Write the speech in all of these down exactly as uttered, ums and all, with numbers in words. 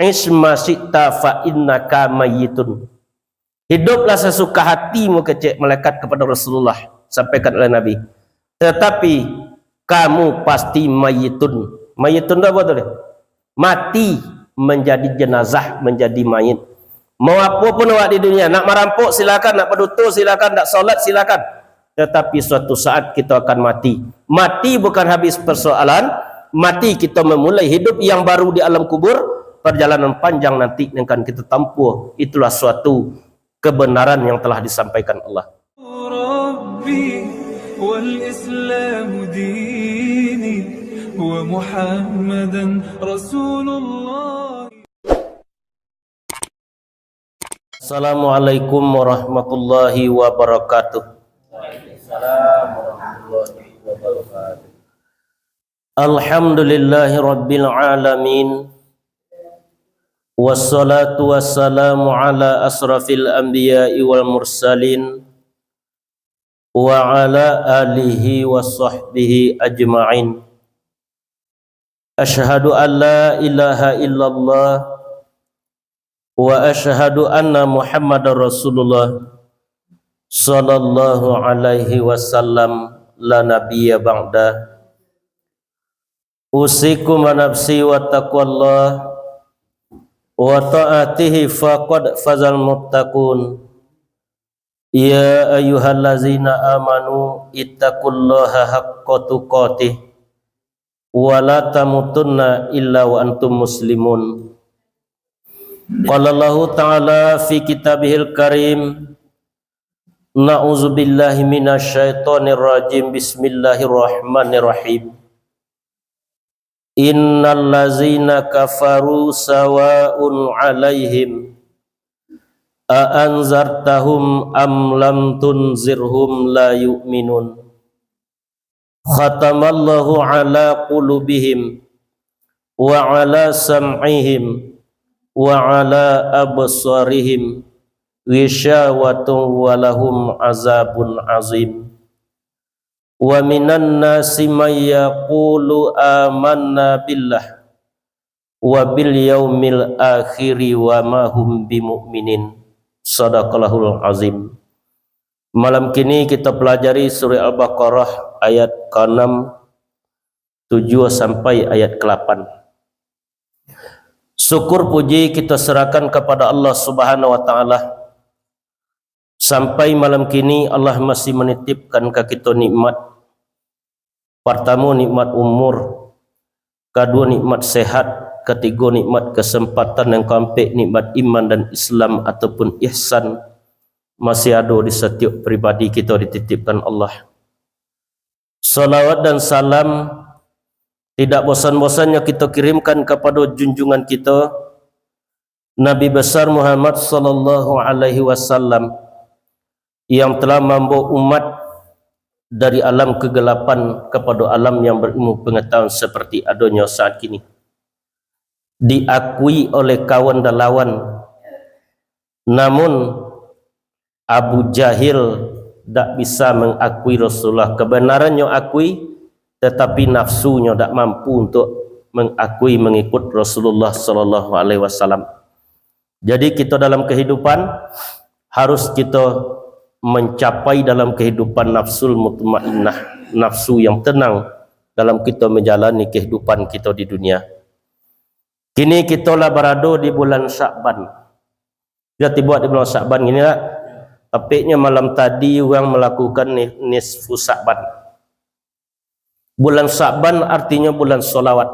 "Ish ma syi'ta fa innaka mayyitun." "Hiduplah sasuka hatimu," kecek malaikat kepada Rasulullah, sampaikan oleh Nabi. "Tetapi kamu pasti mayyitun." Mayyitun tu apa tu? Mati, menjadi jenazah, menjadi mayit. Mau apa pun awak di dunia, nak marampok silakan, nak berduto silakan, nak solat silakan. Tetapi suatu saat kita akan mati. Mati bukan habis persoalan, mati kita memulai hidup yang baru di alam kubur, perjalanan panjang nanti yang akan kita tempuh. Itulah suatu kebenaran yang telah disampaikan Allah. ربي والإسلام ديني ومحمدا رسول الله. Assalamualaikum warahmatullahi wabarakatuh. Alhamdulillahirabbil alamin. Wassalatu wassalamu ala asrafil anbiya'i wal mursalin, wa ala alihi wa sahbihi ajma'in. Asyhadu an la ilaha illallah wa asyhadu anna Muhammadar Rasulullah sallallahu alaihi wasallam, la nabiyya ba'da. Usikum wa nafsi wa taqwallah wa ta'atihi faqad fazal muttaqun. Ya ayyuhallazina amanu ittaqullaha haqqa tuqatih wa la tamutunna illa wa antum muslimun. Qala Allahu ta'ala fi kitabihil karim, na'udzubillahi minasyaitonirrajim, bismillahirrahmanirrahim. Innallazina kafaru sawa'un alaihim a anzartahum am lam tunzirhum la yu'minun. Khatamallahu ala qulubihim wa ala sam'ihim wa ala absarihim ghisyawatun wa lahum azabun azim. Wa minan nasi may yaqulu amanna billah wa bil yaumil akhiri wa ma hum bimu'minin. Sadaqallahul azim. Malam kini kita pelajari surah Al-Baqarah ayat keenam, tujuh sampai ayat kelapan. Syukur puji kita serahkan kepada Allah Subhanahu wa Ta'ala. Sampai malam kini, Allah masih menitipkan ka kito nikmat. Partamo, nikmat umur. Kaduo, nikmat sehat. Katigo, nikmat kesempatan. Yang kaampek, nikmat iman dan Islam ataupun ihsan. Masih ado di satiok pribadi kito dititipkan Allah. Salawat dan salam tidak bosan-bosannyo kito kirimkan kapado junjungan kito, Nabi Besar Muhammad sallallahu alaihi wasallam, yang telah mambawa umat dari alam kegelapan kapado alam yang berilmu pengetahuan seperti adonyo saat kini. Diakui oleh kawan dan lawan, namun Abu Jahil dak bisa mengakui Rasulullah. Kebenarannyo akui, tetapi nafsunyo dak mampu untuk mengakui, mengikut Rasulullah sallallahu alaihi wasallam. Jadi, kito dalam kehidupan harus kito mencapai dalam kehidupan nafsul mutmainnah, nafsu yang tenang dalam kito menjalani kehidupan kito di dunia. Kini kito lah barado di bulan Sya'ban. Sudah tibo di bulan Sya'ban kini lah. Tapeknyo malam tadi urang malakukan ni-, nisfu Sya'ban. Bulan Sya'ban artinyo bulan sholawat.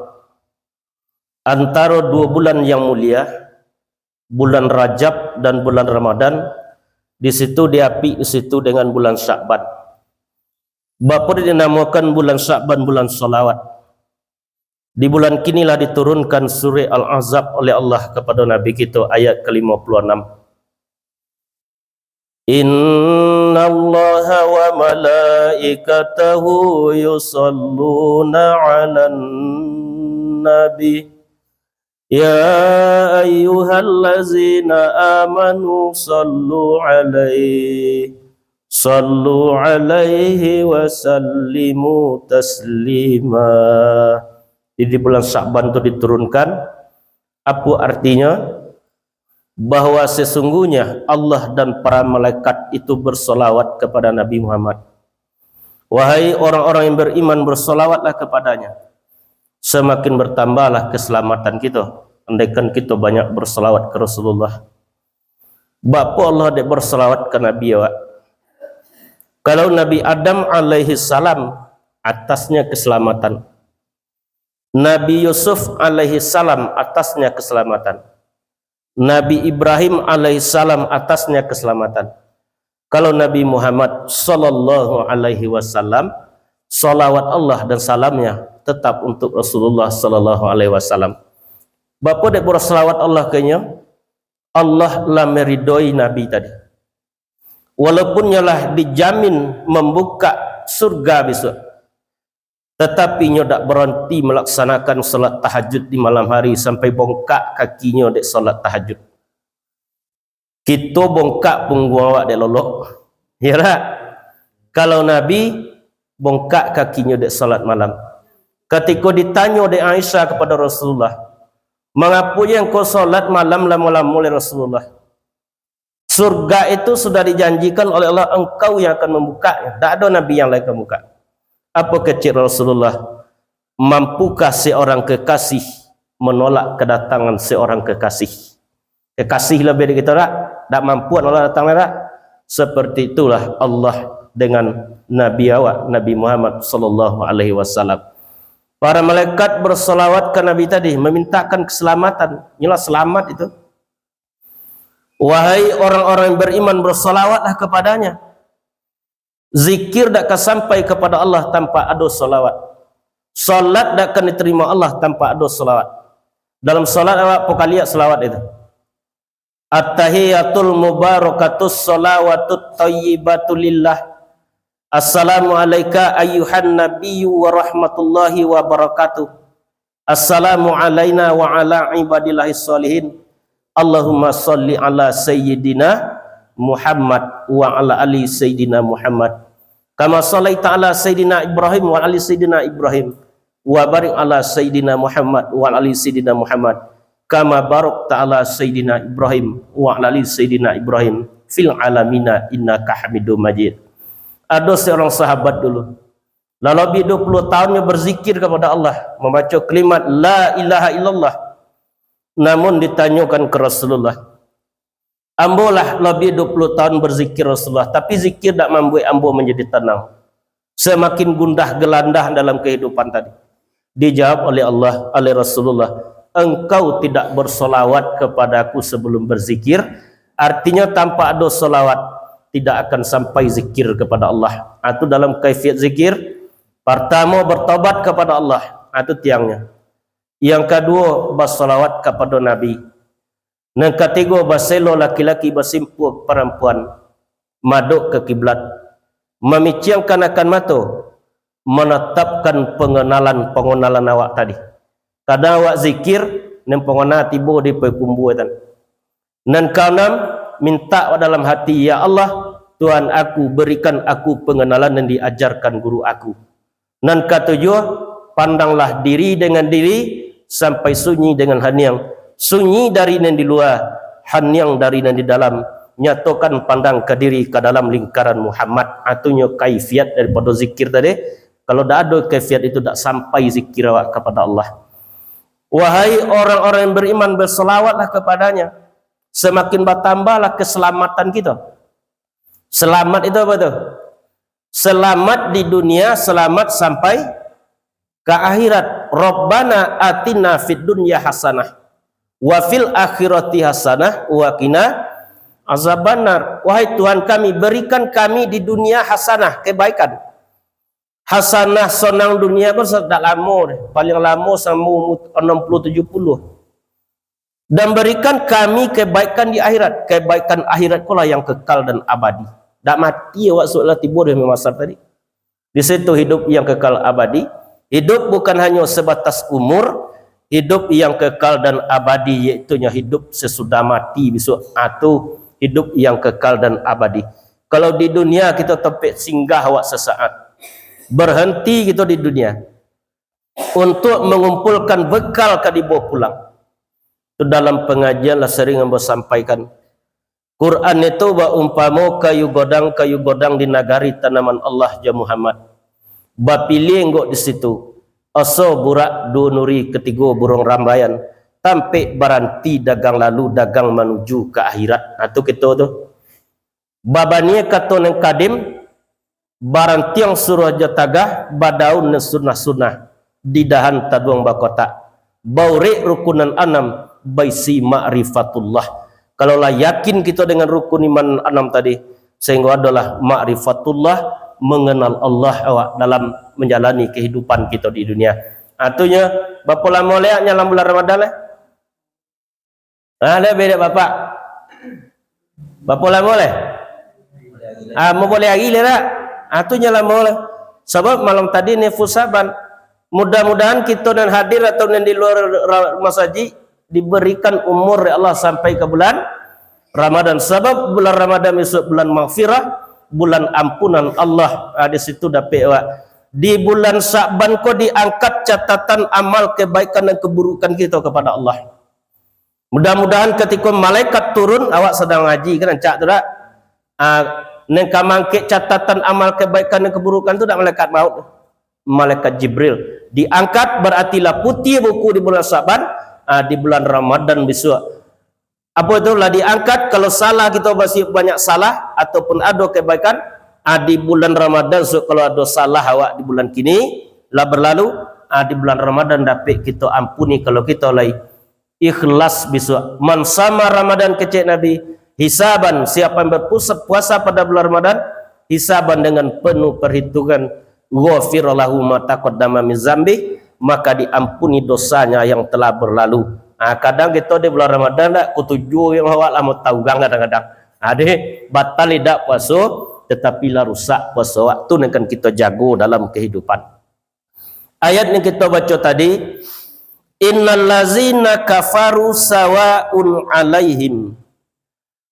Antaro duo bulan yang mulia, bulan Rajab dan bulan Ramadan, di situ diapik di situ dengan bulan Sya'ban. Bapa dinamokan bulan Sya'ban bulan sholawat? Di bulan kinilah diturunkan surah Al-Ahzab oleh Allah kepada Nabi kita, ayat kelima puluh enam. Innallaha wa malaikatahu yusalluna 'alan nabi. Ya ayyuhallazina amanu sallu 'alaihi, sallu 'alaihi wa sallimu taslima. Jadi, di bulan Sya'ban tu diturunkan Apo artinyo? Bahwa sesungguhnya Allah dan para malaikat itu bersolawat kepada Nabi Muhammad. Wahai orang-orang yang beriman, bersolawatlah kepadanya. Semakin bertambahlah keselamatan kito, andaikan kito banyak bersolawat ka Rasulullah. Baa Allah dek bersolawat ka Nabi awak? Kalau Nabi Adam alaihi salam, atasnya keselamatan. Nabi Yusuf alaihi salam, atasnya keselamatan. Nabi Ibrahim alaihi salam, atasnya keselamatan. Kalau Nabi Muhammad sallallahu alaihi wasallam, salawat Allah dan salamnya tetap untuk Rasulullah sallallahu alaihi wasallam. Baa dek bersolawat Allah ka inyo? Allah lah meridoi Nabi tadi. Walaupun nyo lah dijamin mambuka surga bisuak, tatapi nyo dak baranti malaksanakan salat tahajud di malam hari sampai bongkak kakinyo dek salat tahajud. Kito bongkak pungguang awak dek lolok. Ya dak? Kalau Nabi bongkak kakinyo dek salat malam. Katiko ditanyo dek Aisyah kepada Rasulullah, "Mangapo je engkau salat malam lamo-lamo lai Rasulullah? Surga itu sudah dijanjikan oleh Allah, engkau yang akan membukanya. Dak ado nabi yang lain akan buka." Apo kecek Rasulullah? "Mampukah seorang kekasih menolak kedatangan seorang kekasih?" Kekasih lebih dari kita dak? Dak mampu Allah datang dak? Seperti itulah Allah dengan Nabi awak, Nabi Muhammad sallallahu alaihi wasallam. Para malaikat bersolawat ke Nabi tadi, memintakan keselamatan. Inilah selamat itu. Wahai orang-orang yang beriman, bersolawatlah kepadanya. Zikir dak ka sampai kepada Allah tanpa ado solawat. Salat dak ka diterima Allah tanpa ado solawat. Dalam salat awak pokaliak solawat itu. At-tahiyatul mubarakatus salawatut thayyibatu lillah. Assalamu alaika ayyuhan nabiyyu wa rahmatullahi wa barakatuh. Assalamu alaina wa ala ibadillahis shalihin. Allahumma shalli ala sayyidina Muhammad wa ala ali sayyidina Muhammad. Kama shallaita ala sayyidina Ibrahim wa ali sayyidina Ibrahim. Wa barik ala sayyidina Muhammad wa ali sayyidina Muhammad. Kama barakta ala sayyidina Ibrahim wa ala ali sayyidina Ibrahim fil alamina innaka Hamidum Majid. Ado seorang sahabat dulu, lah labiah dua puluh tahun nyo berzikir kepada Allah, mambaco kalimat la ilaha illallah. Namun ditanyokan ke Rasulullah, "Ambo lah labiah dua puluh tahun berzikir Rasulullah, tapi zikir dak mambuek ambo menjadi tenang. Semakin gundah gelandah dalam kehidupan tadi." Dijawab oleh Allah, oleh Rasulullah, "Engkau tidak bersolawat kepada Aku sebelum berzikir." Artinya tanpa ado solawat, tidak akan sampai zikir kepada Allah. Itu dalam kaifiat zikir. Pertama, bertobat kepada Allah. Itu tiangnya. Yang kedua, bersolawat kepada Nabi. Nan katigo, baselo laki-laki, basimpua parampuan, madok ka kiblat, mamiciangkan akan mato, manatapkan pangenalan-pangenalan awak tadi. Kadang awak zikir, nan pangana tibo di pakumbuan. Nan kaanam, mintak dalam hati, "Ya Allah, Tuhan aku, berikan aku pengenalan yang diajarkan guru aku." Nan katujuah, pandanglah diri dengan diri sampai sunyi dengan haniang. Sunyi dari nan di lua, haniang dari nan di dalam. Nyatokan pandang ka diri ka dalam lingkaran Muhammad. Atunyo kaifiat daripada zikir tadi. Kalau dak ado kaifiat itu, dak sampai zikir awak kepada Allah. Wahai orang-orang yang beriman, berselawatlah kepadanya. Semakin bertambahlah keselamatan kita. Selamat itu apa tu? Selamat di dunia, selamat sampai ke akhirat. Rabbana atina fid dunya hasanah, wa fil akhirati hasanah, wa qina azabannar. Wahai Tuhan kami, berikan kami di dunia hasanah, kebaikan. Hasanah sonang dunia pun dak lamo deh. Paling lamo samo umur enam puluh tujuh puluh. Dan berikan kami kebaikan di akhirat. Kebaikan akhirat itulah yang kekal dan abadi. Dak mati awak sudah tibo di Masar tadi. Di situ hidup yang kekal abadi. Hidup bukan hanya sebatas umur, hidup yang kekal dan abadi, yaitu nya hidup sesudah mati besok. Atau hidup yang kekal dan abadi. Kalau di dunia kita tampek singgah awak sesaat. Berhenti kita di dunia. Untuk mengumpulkan bekal ka dibawa pulang. Tu dalam pangajian lah sering ambo sampaikan. Quran itu baumpamo kayu godang, kayu godang di nagari tanaman Allah, ja Muhammad. Bapilih ngok di situ. Aso burak duo nuri, katigo buruang rambayan. Tampek baranti dagang lalu, dagang manuju ka akhirat. Nah, tu kito tu. Babaniah kato nan kadim, barantiang suruah jo tagah, badaun nan sunah-sunah, di dahan taduang bakotak. Baurek rukunan anam, baisi ma'rifatullah. Kalau lah yakin kito dengan rukun iman anam tadi, sahinggo adolah ma'rifatullah, mengenal Allah awak dalam manjalani kahidupan kito di dunia. Artinyo, bapo lamo lai nyo dalam bulan Ramadan lai? Ah, lah beda bapak. Bapo lamo lai? Ah, mau boleh hari lah tak? Ah, tu nyo lamo lah. Sabab malam tadi nisfu Sa'ban. Mudah-mudahan kito nan hadir atau nan di luar ra-, masajik diberikan umur dek Allah sampai ka bulan Ramadan. Sabab bulan Ramadan bisuak bulan maghfirah, bulan ampunan Allah. Ah, di situ dapek awak. Di bulan Sa'ban ko diangkat catatan amal kebaikan dan keburukan kito kepada Allah. Mudah-mudahan katiko malaikat turun, awak sadang ngaji, kan rancak tu dak? Ah, nan ka mangkek catatan amal kebaikan dan keburukan tu dak malaikat maut tu. Malaikat Jibril. Diangkat, berarti lah putiah buku di bulan Sa'ban, ah, di bulan Ramadan bisuak. Apo tu lah diangkat, kalau salah kito masih banyak salah, ataupun ado kebaikan, ah, di bulan Ramadan, so, kalau ado salah awak di bulan kini, lah berlalu, ah, di bulan Ramadan dapek kito ampuni kalau kito lai ikhlas bisuak. "Man sama Ramadan," kecek Nabi, "hisaban," siapa yang berpusat puasa pada bulan Ramadan, hisaban dengan penuh perhitungan, "ghufira lahu ma taqaddama min zambih," maka diampuni dosanya yang telah berlalu. Ah, kadang kito di bulan Ramadan dak kutuju yang awak lah mau tahu gang kadang-kadang. Ade batal idak puaso, tetapi lah rusak puaso awak. Tu nan kan kito jago dalam kehidupan. Ayat yang kito baco tadi, "Innal lazina kafaru sawaun alaihim,"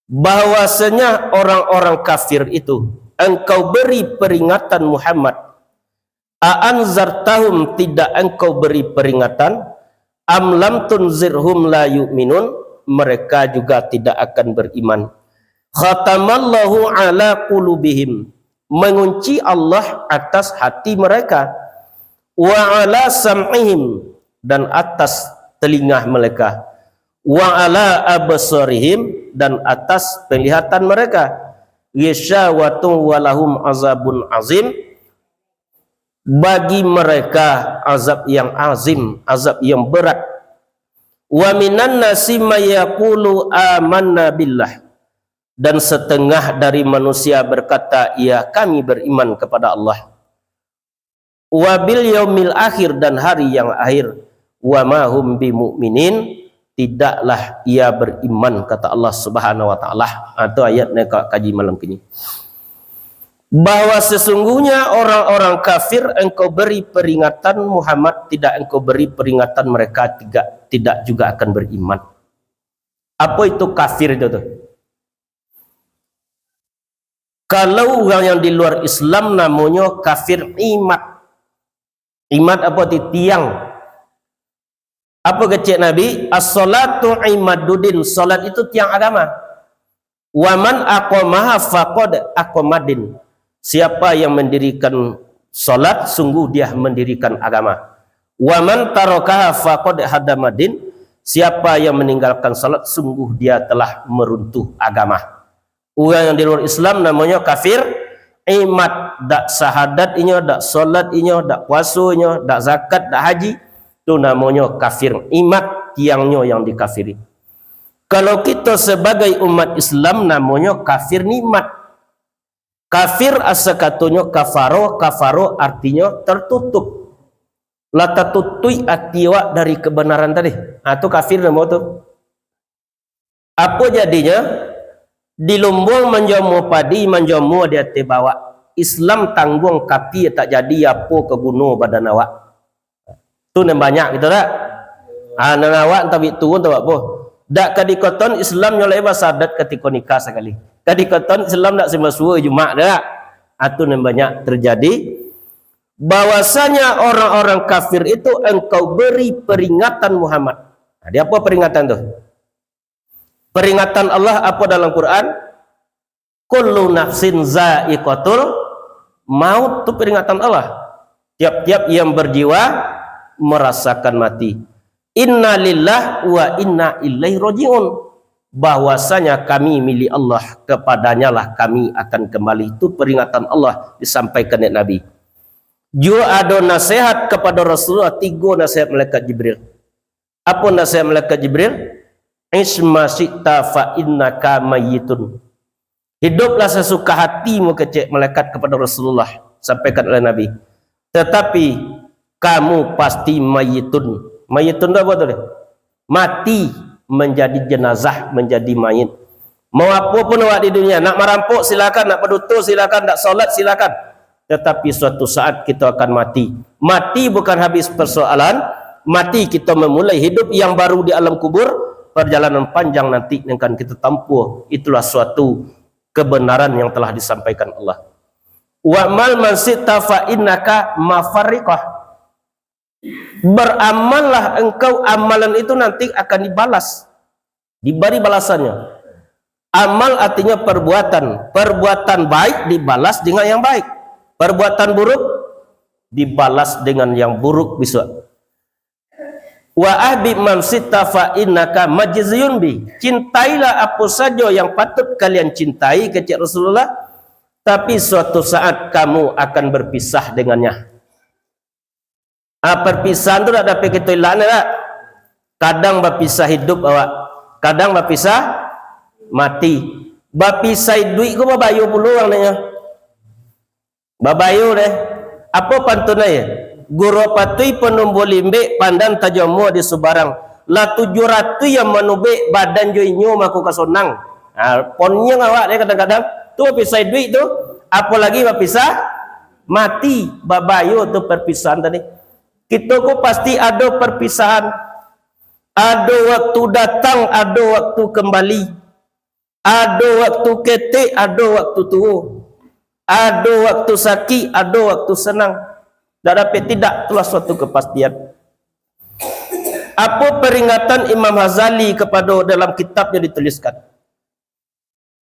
bahwasanya orang-orang kafir itu engkau beri peringatan Muhammad, "a anzartahum," tidak engkau beri peringatan, "am lam tunzirhum la yu'minun," mereka juga tidak akan beriman. "Khatamallahu ala qulubihim," mengunci Allah atas hati mereka, "wa ala sam'ihim," dan atas telinga mereka, "wa ala absarihim," dan atas penglihatan mereka, "ghishawatun wa lahum azabun azim," bagi mereka azab yang azim, azab yang berat. "Wa minan nasi may yaqulu amanna billah," dan setengah dari manusia berkata, "Ya, kami beriman kepada Allah." "Wa bil yaumil akhir," dan hari yang akhir. "Wa ma hum bimu'minin," tidaklah ia beriman, kata Allah Subhanahu wa Ta'ala. Ha, tu ayat nan ka kaji malam kini. Bahwa sesungguhnya orang-orang kafir engkau beri peringatan, Muhammad, tidak engkau beri peringatan, mereka tidak, tidak juga akan beriman. Apa itu kafir itu tu? Kalau urang yang di luar Islam namonyo kafir imat. Imat apo ti? Tiang. Apo kecek Nabi? "As-salatu imaduddin." Salat itu tiang agama. "Wa man aqamaha faqad aqamaddin." Siapa yang mendirikan salat, sungguh dia mendirikan agama. "Wa man tarakaha faqad hadamaddin." Siapa yang meninggalkan salat, sungguh dia telah meruntuh agama. Urang yang di luar Islam namonyo kafir imat, dak sahadat inyo, dak solat inyo, dak puaso inyo, dak zakat, dak haji, tu namonyo kafir imat, tiangnyo yang dikafiri. Kalau kito sebagai umat Islam namonyo kafir nikmat. Kafir asa katonyo kafaro, kafaro artinyo tertutup. Lah tatutuik ati awak dari kebenaran tadi. Ha, tu kafir namo tu. Apo jadinyo? Di lumbuang manjamua padi, manjamua di ateh bawak. Islam tangguang tapi tak jadi, apo ka guno badan awak. Tu nan banyak gitu dak? Ah, nan awak entah bik turun entah bak apo. Dak ka dikatoan Islam nyo lai basadat katiko nikah sakali. Ka dikatoan Islam dak sambasuo Jumaik dak? Ah, tu nan banyak terjadi. Bahwasanya orang-orang kafir itu engkau beri peringatan Muhammad. Nah, di apo peringatan tu? Peringatan Allah apo dalam Quran? "Kullu nafsin za'iqatul maut," tu peringatan Allah. Tiap-tiap yang berjiwa merasakan mati. "Inna lillah wa inna ilaihi raji'un." Bahwasanya kami milik Allah, kepadanyalah kami akan kembali. Itu peringatan Allah disampaikan dek Nabi. Juo ado nasihat kepada Rasulullah, tigo nasihat malaikat Jibril. Apo nasihat malaikat Jibril? "Ish ma syi'ta fa innaka mayyitun." "Hiduplah sesuka hatimu," kecek malaikat kepada Rasulullah, sampaikan oleh Nabi. "Tetapi kamu pasti mayyitun." Mayyitun tu apo tu? Mati, menjadi jenazah, menjadi mayit. Mau apo pun awak di dunia, nak marampok silakan, nak baduto silakan, nak solat silakan. Tetapi suatu saat kita akan mati. Mati bukan habis persoalan, mati kita memulai hidup yang baru di alam kubur, perjalanan panjang nanti yang akan kita tempuh. Itulah suatu kebenaran yang telah disampaikan Allah. "Wa'mal ma syi'ta fa innaka mafarriqah." Beramallah engkau, amalan itu nanti akan dibalas, diberi balasannya. Amal artinya perbuatan. Perbuatan baik dibalas dengan yang baik. Perbuatan buruk dibalas dengan yang buruk besok. "Wa ahbib man syi'ta fa innaka majziyun bih." Cintailah apo sajo yang patut kalian cintai, kecek Rasulullah, tapi suatu saat kamu akan berpisah dengannya. Ah, perpisahan tu dak dapek kito elak, dak? Kadang bapisah hidup awak, kadang bapisah mati. Bapisah iduik ko babayo pulo urang nyo. Babayo deh. Apo pantun ai? Gurau patuih panumbuah limbek, pandan tajamua di subarang. Lah tujuah ratuih yang manubek, badan jo inyo mako ka sonang. Ha, poniang awak deh kadang-kadang. Tu bapisah iduik tu. Apolagi bapisah mati, babayo tu perpisahan tadi. Kito ko pasti ado perpisahan. Ado waktu datang, ado waktu kembali. Ado waktu ketek, ado waktu tuo. Ado waktu sakik, ado waktu senang. Dak dapek tidak, itulah suatu kepastian. Apo peringatan Imam Ghazali kepada dalam kitabnya dituliskan?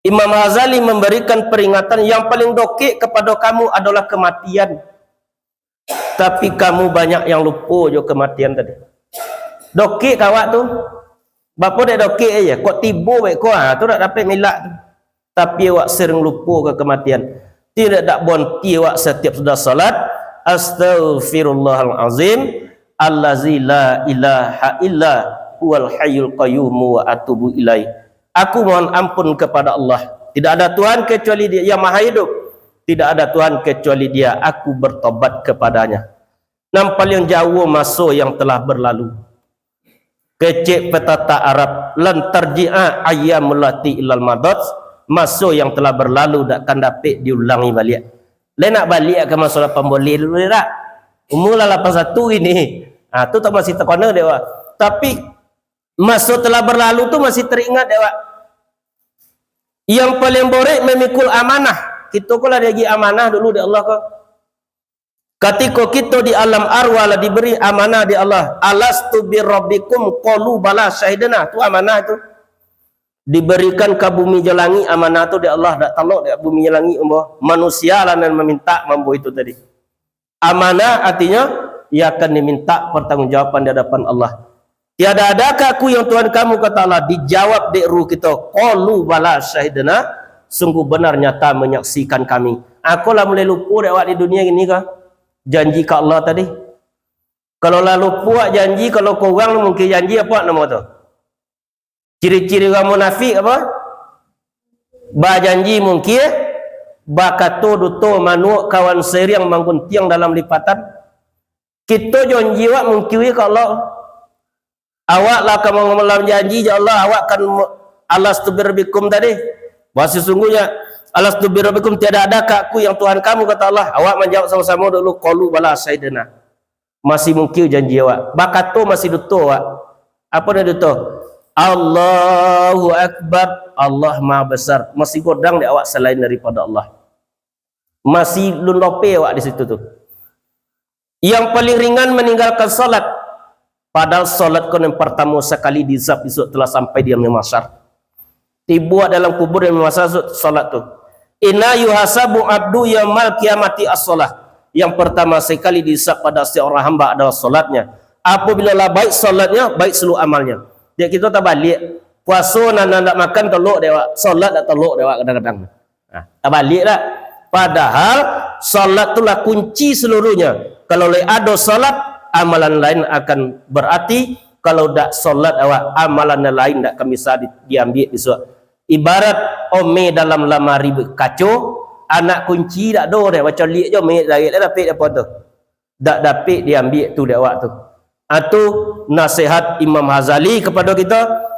Imam Ghazali memberikan peringatan, yang paling dokek kepada kamu adalah kematian. Tapi kamu banyak yang lupo jo kematian tadi. Dokek ka awak tu. Bapo dek dokek aja, kok tibo baik ko, ha, tu dak dapek milak tu. Tapi awak sering lupo ka kematian. Tidak dak bonti awak setiap sudah salat, "Astaghfirullahalazim, allazi la ilaha illa huwal hayyul qayyum wa atubu ilaih." Aku mohon ampun kepada Allah. Tidak ada Tuhan kecuali Dia yang Maha Hidup. Tidak ada Tuhan kecuali Dia. Aku bertobat kepada-Nya. Nan paliang jauah maso yang telah berlalu. Kecek pepatah Arab, "Lan tarji'a ayyamul lati ilal madat," maso yang telah berlalu dak kan dapek diulangi baliak. Lai nak baliak ka maso lapan boleh dulu dak? Umur lah lapan satu kini. Ha, tu tak masih takona dek awak. Tapi maso telah berlalu tu masih teringat dek awak. Yang paling borek mamikul amanah. Kito ko lah diagiah amanah dulu dek Allah ko. Katiko kito di alam arwah lah diberi amanah dek Allah, "Alastu birabbikum?" Qalu, "Bala, syahidna." Tu amanah tu. Diberikan ka bumi jo langik amanah tu dek Allah, dak talok dek bumi jo langik, ambo. Manusia lah nan mamintak, ambo, itu tadi. Amanah artinyo, iyo akan diminta pertanggungjawaban di hadapan Allah. "Tiada adakah Aku yang Tuhan kamu?" kata Allah. Dijawab dek ruh kito, "Qalu bala syahidna," sungguh benar nyata menyaksikan kami. Ako lah mulai lupo dek awak di dunia kini ko, janji ka Allah tadi. Kalau lah lupo awak janji, kalau ka urang mungkin janji apo namo tu? Ciri-ciri urang munafik apo? Bajanji mungkir, bakato duto manuak, kawan sairiang mangguntiang dalam lipatan. Kito janji awak mungkir ka Allah. Awak lah ka malam janji jo Allah, awak kan mu-, "Alastu birabbikum" tadi. Bahwa sesungguhnya, "Alastu birabbikum, tiada adakah Aku yang Tuhan kamu?" kata Allah. Awak manjawab samo-samo dulu, "Qalu bala syahidna." Masih mungkir janji awak. Bakato masih duto awak. Apo nan duto? "Allahu Akbar, Allah Maha Besar." Masih godang dek awak salain daripado Allah. Masih lundope awak di situ tu. Yang paling ringan maninggalkan salat. Padahal salat ko nan partamo sakali dihisab bisuak telah sampai di alam mahsyar. Tibo dalam kubur yang masa salat tu. Inna yuhasabu abdu yaumal qiyamati as-shalah. Yang pertama sekali dihisab pada seorang hamba adalah salatnya. Apabila lah baik salatnya, baik seluruh amalnya. Dek kito tabaliak. Puaso nan, nan nak makan tolok dek awak, salat dak tolok dek awak kadang-kadang. Nah, tabaliak dak? Padahal salat tu lah kunci seluruhnya. Kalau lai ado salat, amalan lain akan berarti, kalau dak salat awak, amalan nan lain dak akan bisa di-, diambiak bisuak. Ibarat ome dalam lamari kaco, anak kunci dak ado deh, bacaliak jo ome, tarik lah dapek dek apo tu. Dak dapek diambiak tu dek awak tu. Atu nasihat Imam Ghazali kepada kita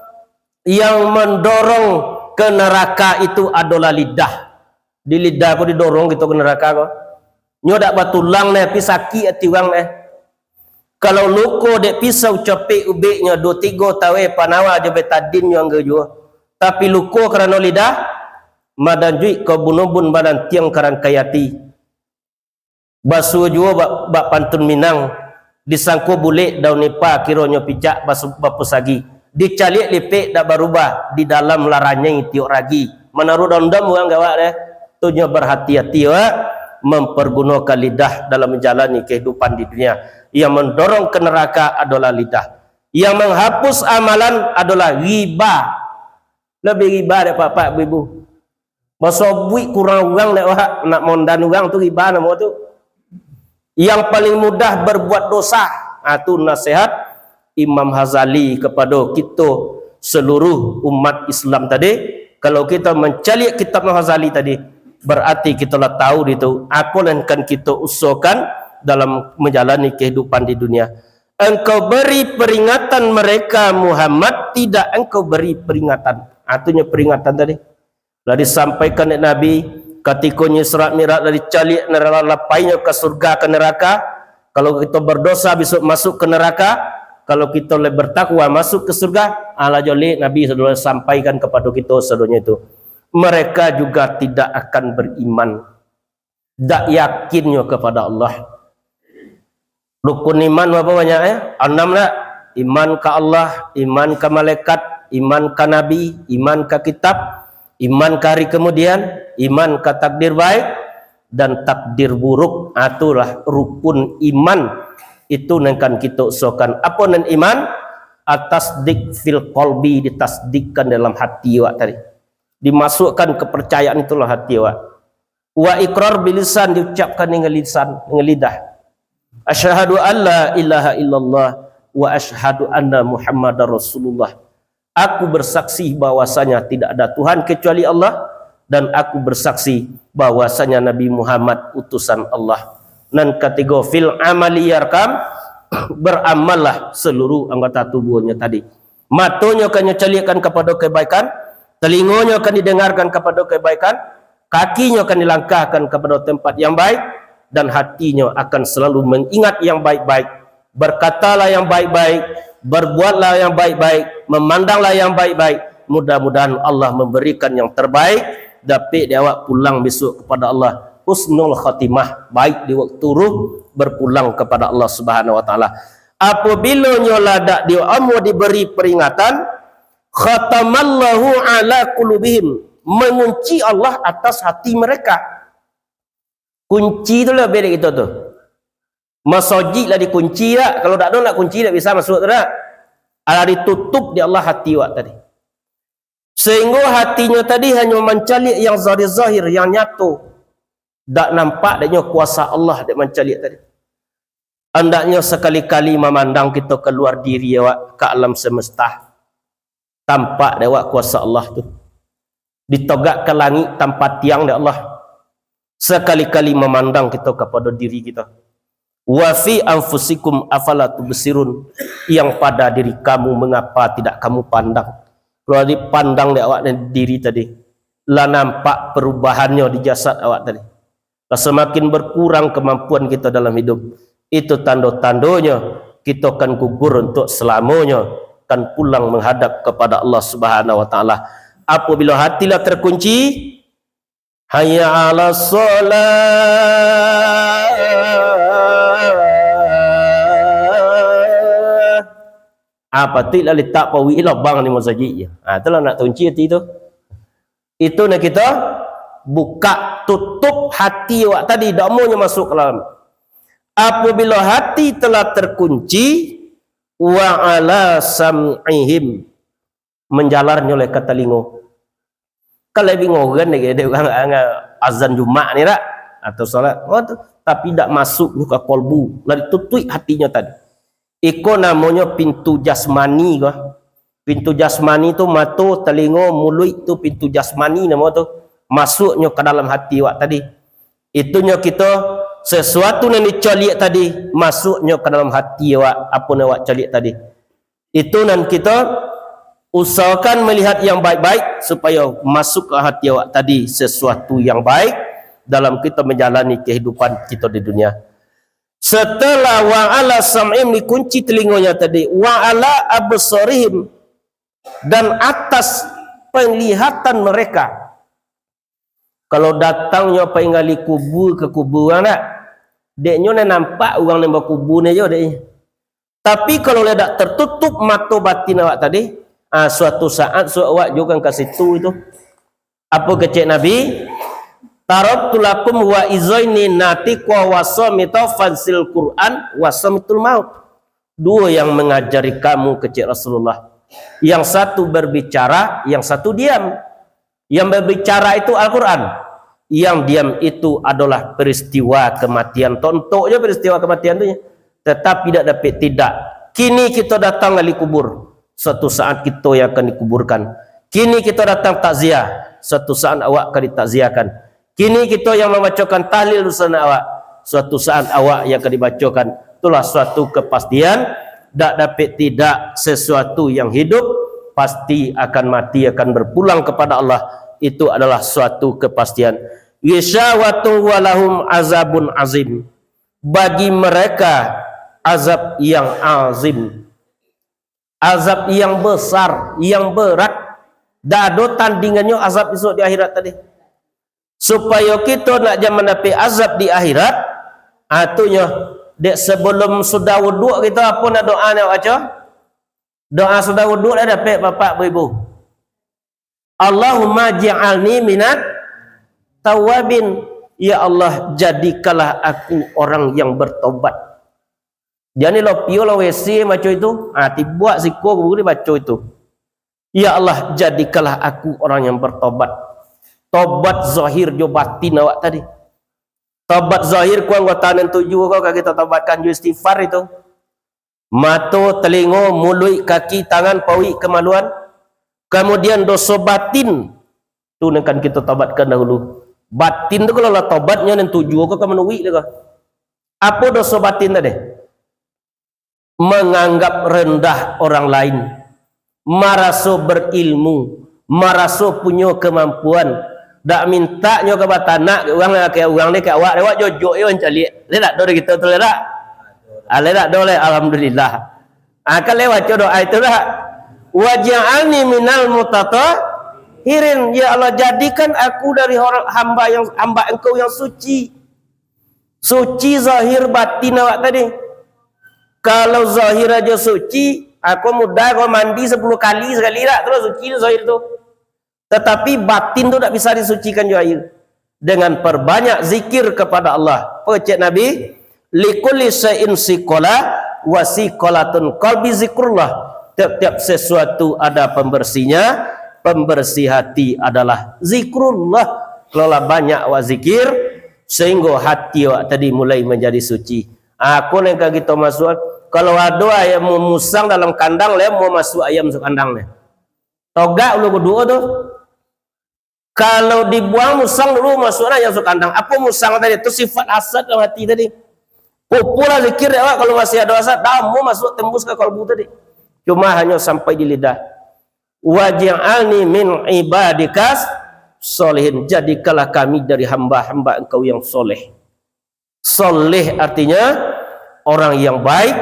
yang mendorong ke neraka itu adalah lidah. Di lidah ko didorong kito ke neraka ko. Nyo dak batulang neh, tapi sakik ati urang neh. Kalau luko dek pisau capek ubeknyo, duo tigo taweh panawa jo betadin nyo anggo juo. Tapi luko karano lidah, madanjuik ka ubun-ubun, madantiang ka rangkai ati. Basuo juo bak, bak pantun Minang, disangko bulek daun nipa, kironyo picak basu-, bapusagi. Dicaliak lipek dak barubah, di dalam laranyai tiok ragi. Manaruah daun dam urang gawak deh. Tu nyo berhati-hati awak mempergunokan lidah dalam menjalani kehidupan di dunia. Yang mendorong ke neraka adalah lidah. Yang menghapus amalan adalah ghibah. Labiah ghibah dek apak-apak, ibu-ibu. Basobuik kurang urang dek awak, nak mondan urang tu ghibah namo tu. Yang paling mudah berbuat dosa. Ah, tu nasihat Imam Ghazali kepada kito seluruh umat Islam tadi. Kalau kito mancaliak kitab Imam Ghazali tadi, berarti kito lah tahu di tu, apo nan kan kito usahakan dalam menjalani kehidupan di dunia. Engkau beri peringatan mereka, Muhammad, tidak engkau beri peringatan. Ah, tu nyo peringatan tadi. Lah disampaikan dek Nabi, katiko nyo Isra Mi'raj lah dicaliak, lah lapainyo ka surga ka neraka. Kalau kito berdosa, bisuak masuk ka neraka. Kalau kito lah bertakwa, masuk ka surga. Alah jolek Nabi sudah sampaikan kapado kito sadonyo itu. Mereka juga tidak akan beriman. Dak yakinnyo kapado Allah. Rukun iman bapa banyak, eh? Anam dak? Iman ka Allah, iman ka malaikat, iman ka nabi, iman ka kitab, iman ka hari kemudian, iman ka takdir baik dan takdir buruk. Ah, itulah rukun iman. Itu nan kan kito usahakan. Apo nan iman? Atasdik fil qalbi, ditasdikkan dalam hati awak tadi. Dimasukkan kepercayaan itulah hati awak. Wa iqrar bilisan, diucapkan dengan lisan, dengan lidah. Asyhadu an la ilaha illallah wa asyhadu anna Muhammadar Rasulullah. Aku bersaksi bahwasanya tidak ada Tuhan kecuali Allah, dan aku bersaksi bahwasanya Nabi Muhammad utusan Allah. Nan katigo, fil amali yarkam, beramallah seluruh anggota tubuhnyo tadi. Matonyo kan nyo caliakkan kapado kebaikan, telingonyo kan didengarkan kapado kebaikan, kakinyo kan dilangkahkan kapado tempat yang baik, dan hatinyo akan selalu mengingat yang baik-baik. Berkatalah yang baik-baik, berbuatlah yang baik-baik, memandanglah yang baik-baik. Mudah-mudahan Allah memberikan yang terbaik, dapek dek awak pulang besok kepada Allah husnul khatimah, baik di waktu ruh berpulang kepada Allah Subhanahu wa taala. Apabila nyo lah dak di amuah diberi peringatan, khatamallahu ala qulubihim, mengunci Allah atas hati mereka. Kunci tu lah bedek kito tu. Masajik lah dikunci dak? Kalau dak ado nak kunci, dak bisa masuk tu dak? Alah ditutup dek Allah hati awak tadi. Sehingga hatinyo tadi hanyo mancaliak yang zahir-zahir, yang nyato. Dak nampak dek nyo kuasa Allah dek mancaliak tadi. Andaknyo sakali-kali mamandang kito kaluar diri awak ka alam semesta. Tampak dek awak kuasa Allah tu. Ditogak ka langik tampatiang dek Allah. Sakali-kali mamandang kito kapado diri kito. Wa fi anfusikum afala tubsirun. Yang pada diri kamu, mengapa tidak kamu pandang? Kalau dipandang dek awak diri tadi, lah nampak perubahannyo di jasad awak tadi. Lah samakin berkurang kemampuan kito dalam hidup. Itu tando-tandonyo kito kan gugur untuk selamonyo, kan pulang menghadap kepada Allah Subhanahu wa taala. Apabila hati lah terkunci, hayya 'alas shalah. Ah, patuiklah litak pauik lobang di masajik je. Ah, itulah nak takunci ati tu. Itu nan kito bukak, tutup hati awak tadi, dak amonyo masuk ka dalam. Apabila hati telah terkunci, wa ala sam'ihim, manjalarnyo lai ka talingo. Kan lai bingogan dek, dek urang, urang azan Jumaik ni dak? Atau salat. Oh, tu. Tapi dak masuk nyo ka kolbu, lah ditutuik hatinyo tadi. Iko namonyo pintu jasmani ko. Pintu jasmani tu mato, talingo, muluik tu pintu jasmani namo tu. Masuknyo ka dalam hati awak tadi. Itunyo kito, sesuatu nan dicaliak tadi, masuknyo ka dalam hati awak, apo nan awak caliak tadi. Itu nan kito usahakan melihat yang baik-baik, supayo masuk ka hati awak tadi sesuatu yang baik dalam kito manjalani kahidupan kito di dunia. Setelah wa ala sam'ihim, dikunci talingonyo tadi, wa ala absarihim, dan atas penglihatan mereka. Kalau datangnyo pai gali kubua ka kubua, nak, deknyo nan nampak urang nan bakubua ni jo, dek. Tapi kalau lah dak tertutup mato batin awak tadi, ah, suatu saat su-, awak juo kan ka situ itu. Apo kecek Nabi? "Taraktu lakum wa'izaini natiqo wa samito fansil Qur'an wa samitul maut." Duo yang mangajari kamu, kecek Rasulullah. Yang satu berbicara, yang satu diam. Yang berbicara itu Al-Quran. Yang diam itu adalah peristiwa kematian. Tontok je peristiwa kematian tu, ya. Tetapi dak dapek tidak. Kini kito datang gali kubur. Suatu saat kito yang akan dikuburkan. Kini kito datang takziah. Suatu saat awak akan ditakziahkan. Kini kito yang mambacokan tahlil dusanak awak. Suatu saat awak yang akan dibacokan. Itulah suatu kepastian. Dak dapek tidak, sesuatu yang hidup pasti akan mati, akan berpulang kepada Allah. Itu adalah suatu kepastian. Ghishawatun wa lahum azabun azim. Bagi mereka azab yang azim. Azab yang besar, yang berat. Dak ado tandingannyo azab isuak di akhirat tadi. Supayo kito nak jan mandapek azab di akhirat, ah, tu nyo, dek, sebelum sudah wuduk kito, apo nak doa nak baco? Doa sudah wuduk lah dapek, bapak, bu, ibu. "Allahumma ja'alni minat tawabin." Ya Allah, jadikanlah aku orang yang bertobat. Jan ni lopio lah W C baco itu. Ah, tibuak siko guru ni baco itu. "Ya Allah, jadikanlah aku orang yang bertobat." Tobat zahir jo batin awak tadi. Tobat zahir ko anggota nan tujuh ko ka kito tobatkan jo istighfar itu. Mato, talingo, muluik, kaki, tangan, pauik, kamaluan. Kamudian doso batin. Tu nan kan kito tobatkan dahulu. Batin tu kalau lah tobatnyo nan tujuh ko ka manuik dek ko. Apo doso batin tadi? Manganggap rendah orang lain, maraso berilmu, maraso punyo kamampuan, dak mintak nyo ka batanak, urang, ka urang ni, ka awak, awak jojok yo mancaliak. Lai dak do kito tu, lai dak? Ah, lai dak do lai, alhamdulillah. Ah, kan lai baco doa itu dak? "Waj'alni minal mutatahhirin." Ya Allah, jadikan aku dari orang, hamba yang, hamba Engkau yang suci. Suci zahir batin awak tadi. Kalau zahir ajo suci, aku mudah kau mandi sepuluh kali sekali dak, tu lah suci tu zahir tu. Tetapi batin tu dak bisa disucikan jo aia. Dengan perbanyak zikir kepada Allah. Apa cek Nabi? "Likulli syai'in siqalah, wa siqalatun qalbi zikrullah." Tiap-tiap sesuatu ada pembersihnya, pembersih hati adalah zikrullah. Kalau lah banyak awak zikir, sehingga hati awak tadi mulai manjadi suci. Aku nan ka kito masuak, kalau ado ayam musang dalam kandang, lai mau masuak ayam masuk kandang ni. Togak ulu kuduo tu. Kalau dibuang musang dulu, masuaklah yang masuk kandang. Apo musang tadi? Tu sifat hasad dalam hati tadi. Pupulah zikir dek awak, kalau masih ado hasad, dak mau masuak tembus ka kalbu tadi. Cuma hanyo sampai di lidah. "Waj'alni min ibadikas sholihin." Jadikanlah kami dari hamba-hamba Engkau yang soleh. Soleh artinya orang yang baik,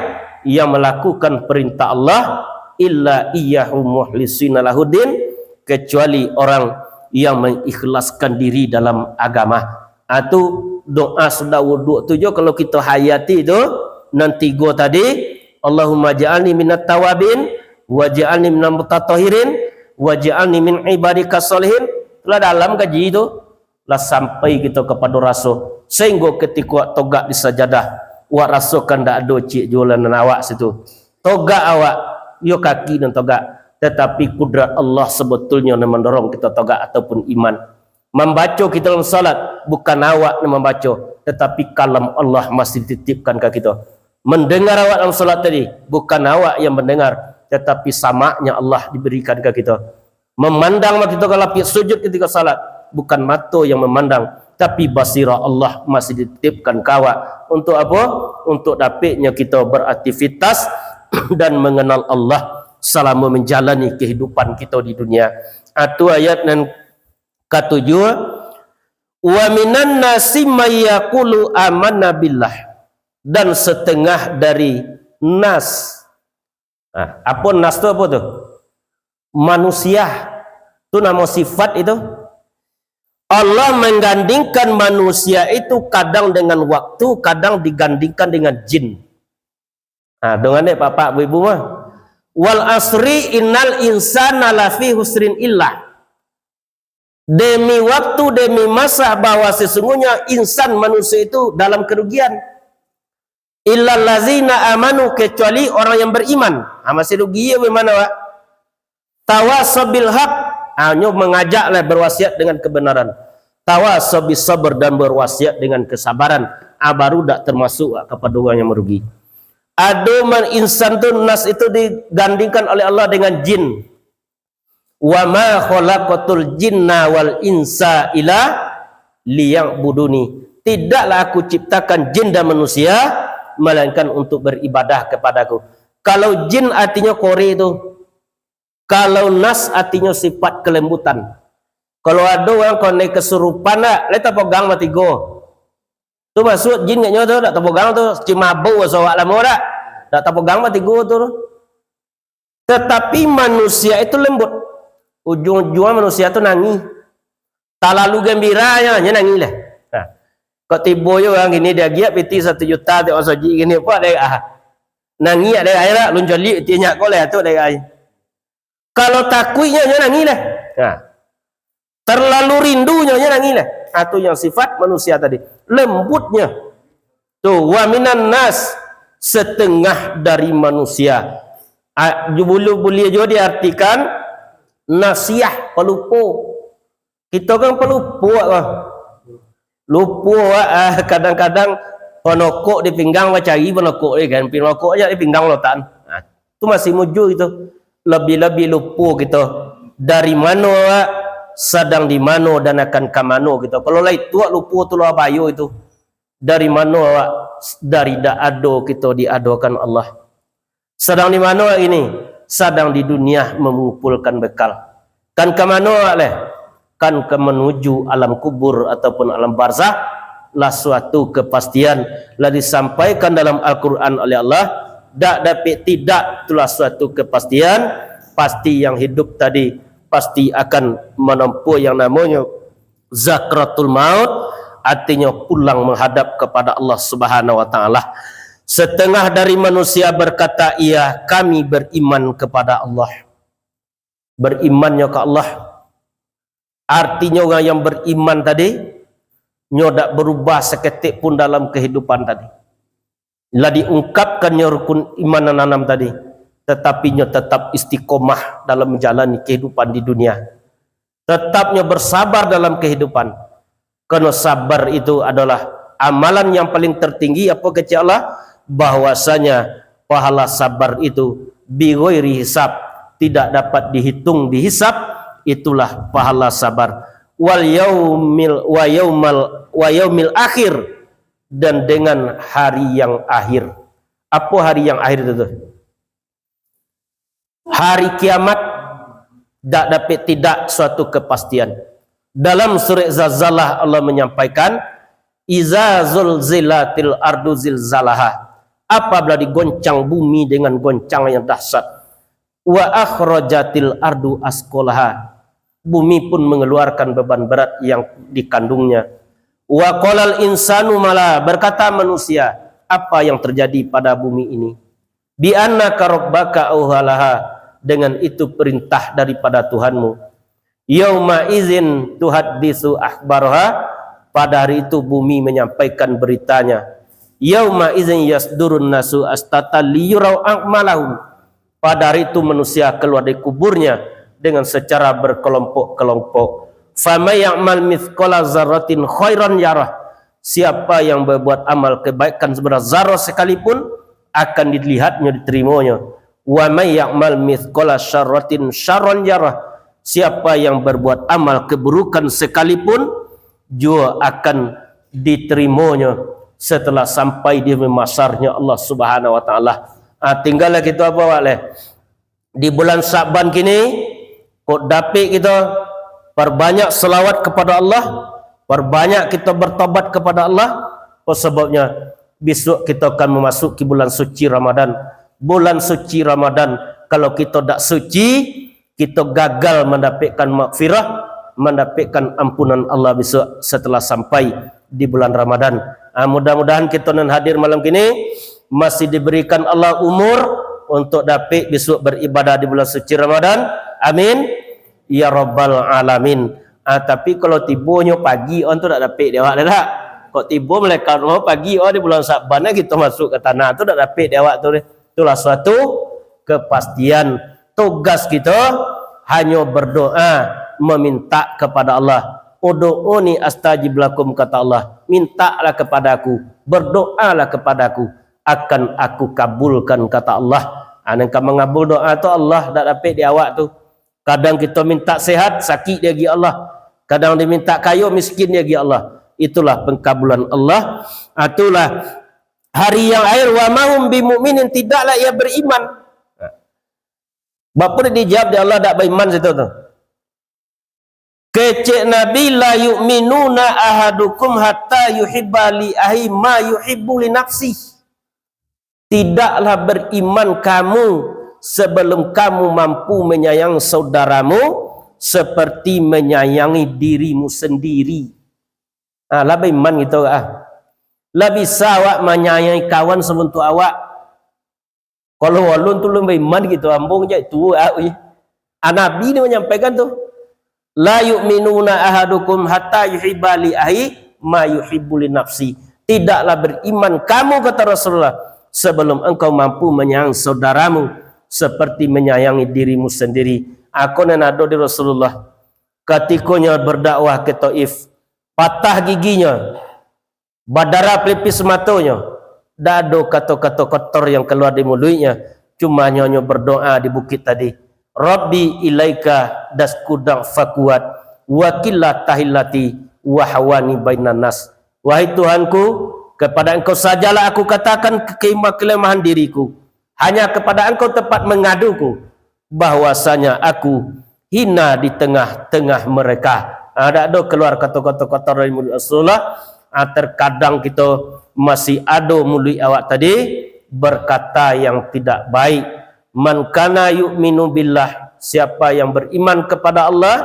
yang melakukan perintah Allah, "Illa iyyahu mukhlisina lahuddin," kecuali orang yang mengikhlaskan diri dalam agama. Ah, tu doa sudah wuduk tu jo kalau kito hayati tu, nan tigo tadi, "Allahumma ja'alni minat tawabin, Waj'alni minal mutatahhirin, waj'alni min ibadika sholihin. Lah dalam kaji tu, lah sampai kito kapado raso, sahinggo katiko togak di sajadah, wak rasokan ndak ado ciek juo lah nan awak situ. Togak awak, iyo kaki nan togak, tatapi kudrat Allah sabetulnyo nan mandorong kito togak ataupun iman. Mambaco kito dalam salat, bukan awak nan mambaco, tatapi kalam Allah masih dititipkan ka kito. Mandangar awak dalam salat tadi, bukan awak yang mandangar, tatapi samaknya Allah diberikan ka kito. Mamandang mah kito ka lapiak sujud katiko salat, bukan mato yang mamandang, tapi basirah Allah masih dititipkan ka awak. Untuk apo? Untuk dapiknyo kito beraktivitas dan manganal Allah salamo manjalani kahidupan kito di dunia. Atu ayat nan katujuah, "Wa minan nasi may yaqulu amanna billah." Dan setengah dari nas. Nah, apo nas tu apo tu? Manusia. Tu namo sifat itu. Allah menggandingkan manusia itu kadang dengan waktu, kadang digandingkan dengan jin. Nah, dengan dek bapak ibu mah. "Wal asri innal insana lafi husrin illah." Demi waktu, demi masa, bahwa sesungguhnya insan manusia itu dalam kerugian. "Illallazina amanu," kecuali orang yang beriman. Ha, masih rugi ya bagaimana, Pak? "Tawasaw bil haq." Ha, nyo mengajak lah berwasiat dengan kebenaran. "Tawasaw bis sabr," dan berwasiat dengan kesabaran. Ha, baru dak termasuk, ha, kepada orang yang merugi. Ado man insan tu, nas itu digandingkan oleh Allah dengan jin. "Wa ma khalaqtul jinna wal insa illa liya'buduni." Tidaklah Aku ciptakan jin dan manusia, melainkan untuk beribadah kepada-Ku. Kalau jin artinyo kore tu, kalau nas artinyo sifat kelembutan. Kalau ado urang kone kesurupan dak, lai tapogang matigo. Tu masuak jin kat nyo tu, dak tapogang tu, cimabau baso awak lamo dak? Dak tapogang matigo tu. Tatapi manusia itu lembut. Ujuang-ujuang manusia tu nangih. Talalu gambira nyo, nyo nangih lah. Nah, kok tibo jo urang gini diagiah piti satu juta tiok masajik gini, puak dek ah. Nangih dek ai lah, lun caliak ti nyak ko lah tu dek ai. Kalau takuik nyo, nyo nangih lah. Nah. Terlalu rindu nyo, nyo nangih lah. Ah, tu yang sifat manusia tadi. Lembutnya. Tu, wa minan nas, setengah dari manusia. Ah, ju-, bulu-, buliah juga diartikan nasiah, pelupo. Kito kan pelupo, ah. Lupo, ah, kadang-kadang panokok di pinggang, bacari panokok, eh, kan. Panokok aja di pinggang lotakan. Ah, tu masih mujur itu. Lebih-lebih lupo kito. Dari mano awak, sadang di mano, dan akan ka mano kito. Kalau lai tuak lupo tu lah bayo itu. Dari mano awak, dari dak ado kito diadokan Allah. Sadang di mano awak ini? Sadang di dunia mengumpulkan bekal. Kan ka mano awak leh? Kan ka menuju alam kubur ataupun alam barzah, lah suatu kepastian, lah disampaikan dalam Al-Quran oleh Allah, dak dapek tidak, itulah suatu kepastian, pasti yang hidup tadi pasti akan menempuh yang namanya sakratul maut, artinyo pulang menghadap kepada Allah Subhanahu wa Ta'ala. Setengah dari manusia berkata, "Iya, kami beriman kepada Allah." Berimannyo ka Allah. Artinyo, urang yang beriman tadi, nyo dak berubah saketek pun dalam kehidupan tadi. Lah diungkapkannyo rukun iman nan anam tadi, tatapi nyo tetap istiqomah dalam menjalani kehidupan di dunia. Tetap nyo bersabar dalam kehidupan. Karena sabar itu adalah amalan yang paling tertinggi, apa kecek Allah, bahwasanya pahala sabar itu bighairi hisab, tidak dapat dihitung, dihisab, itulah pahala sabar. Wal yaumil, wa yaumal, wa yaumil akhir, dan dengan hari yang akhir. Apa hari yang akhir itu tu? Hari kiamat dak dapek tidak suatu kepastian. Dalam surat Zalzalah Allah menyampaikan, "Iza zulzilatil ardu zilzalaha." Apabila digoncang bumi dengan goncang yang dahsyat. "Wa akhrajatil ardu asqalaha." Bumi pun mengeluarkan beban berat yang dikandungnya. "Wa qalal insanu mala." Berkata manusia, "Apa yang terjadi pada bumi ini?" "Bi annaka rabbaka auhalaha." dengan itu perintah daripada Tuhanmu. Yauma izin tuhaddisu akhbaraha, pada hari itu bumi menyampaikan beritanya. Yauma izin yasdurun nasu astata liyurau a'malahum, pada hari itu manusia keluar dari kuburnya dengan secara berkelompok-kelompok. Faman ya'mal mithqala zarratin khairan yarah, siapa yang berbuat amal kebaikan seberat zarah sekalipun, akan dilihatnya, diterimanya. Wa may ya'mal mithqala syarratin syarran yarah, siapa yang berbuat amal keburukan sekalipun, juo akan diterimanya setelah sampai di masarnya Allah Subhanahu wa Taala. Ah, tinggal lagi tu apa, Wak, leh? Di bulan Sa'ban kini, kok dapik kita perbanyak selawat kepada Allah, perbanyak kita bertobat kepada Allah. Apa sebabnya? Besok kita akan memasuki bulan suci Ramadan. Bulan suci Ramadan, kalau kita dak suci, kita gagal mendapatkan maghfirah, mendapatkan ampunan Allah besok setelah sampai di bulan Ramadan. Ah, mudah-mudahan kita nan hadir malam kini masih diberikan Allah umur untuk dapik besok beribadah di bulan suci Ramadan. Amin ya rabbal alamin. Ah, tapi kalau tibonyo pagi, on tu dak dapik dek awak dah, dak? Kok tibo malaikat roh pagi, oh, di bulan Sa'ban, eh, kita masuk ke tanah tu, dak dapik dek awak tu deh. Itulah suatu kepastian. Tugas kita hanyo berdoa, meminta kepada Allah. "Ud'uni astajib lakum," kata Allah. "Mintalah kepada-Ku, berdoalah kepada-Ku, akan Aku kabulkan," kata Allah. Ah, nan ka mangabul doa tu Allah, dak dapik di awak tu. Kadang kita minta sehat, sakik diagiah Allah. Kadang diminta kayo, miskin diagiah Allah. Itulah pengkabulan Allah. Ah, itulah hari yang akhir, "Wa ma hum bimukminin," tidaklah ia beriman. Bapa dijawab dek Allah, dak baiman situ tu. Kecek Nabi, "La yu'minuna ahadukum hatta yuhibba li akhihi ma yuhibbu li nafsih." Tidaklah beriman kamu sebelum kamu mampu menyayangi saudaramu seperti menyayangi dirimu sendiri. Ah, lah baiman gitu ah. Lah bisa awak manyayangi kawan sabantuak awak. Kalau alun tu alun baiman gitu, ambo jak tuo ah, ui. Ah, Nabi ni manyampaikan tu, "La yu'minuna ahadukum hatta yuhibba li akhihi ma yuhibbu li nafsi." Tidaklah beriman kamu, kata Rasulullah, sebelum engkau mampu menyayangi saudaramu seperti menyayangi dirimu sendiri. Ako nan ado di Rasulullah. Katikonyo berdakwah ke Taif, patah giginyo, badarah pelipis matonyo, dak ado kato-kato kotor yang kaluar di muluiknyo, cuma nyo hanyo berdoa di bukit tadi, "Rabbi ilaika asku dha'fa quwwati wa qillata hilati wa hawani bainan nas." "Wahai Tuhanku, kepada Engkau sajalah aku katakan ke-, kelemahan diriku. Hanya kepada Engkau tempat mengaduku, bahwasanya aku hina di tengah-tengah mereka." Ah, dak ado kaluar kato-kato kotor dari muluik Rasulullah. Ah, terkadang kito masih ado muluik awak tadi berkata yang tidak baik. "Man kana yu'minu billah," siapa yang beriman kepada Allah,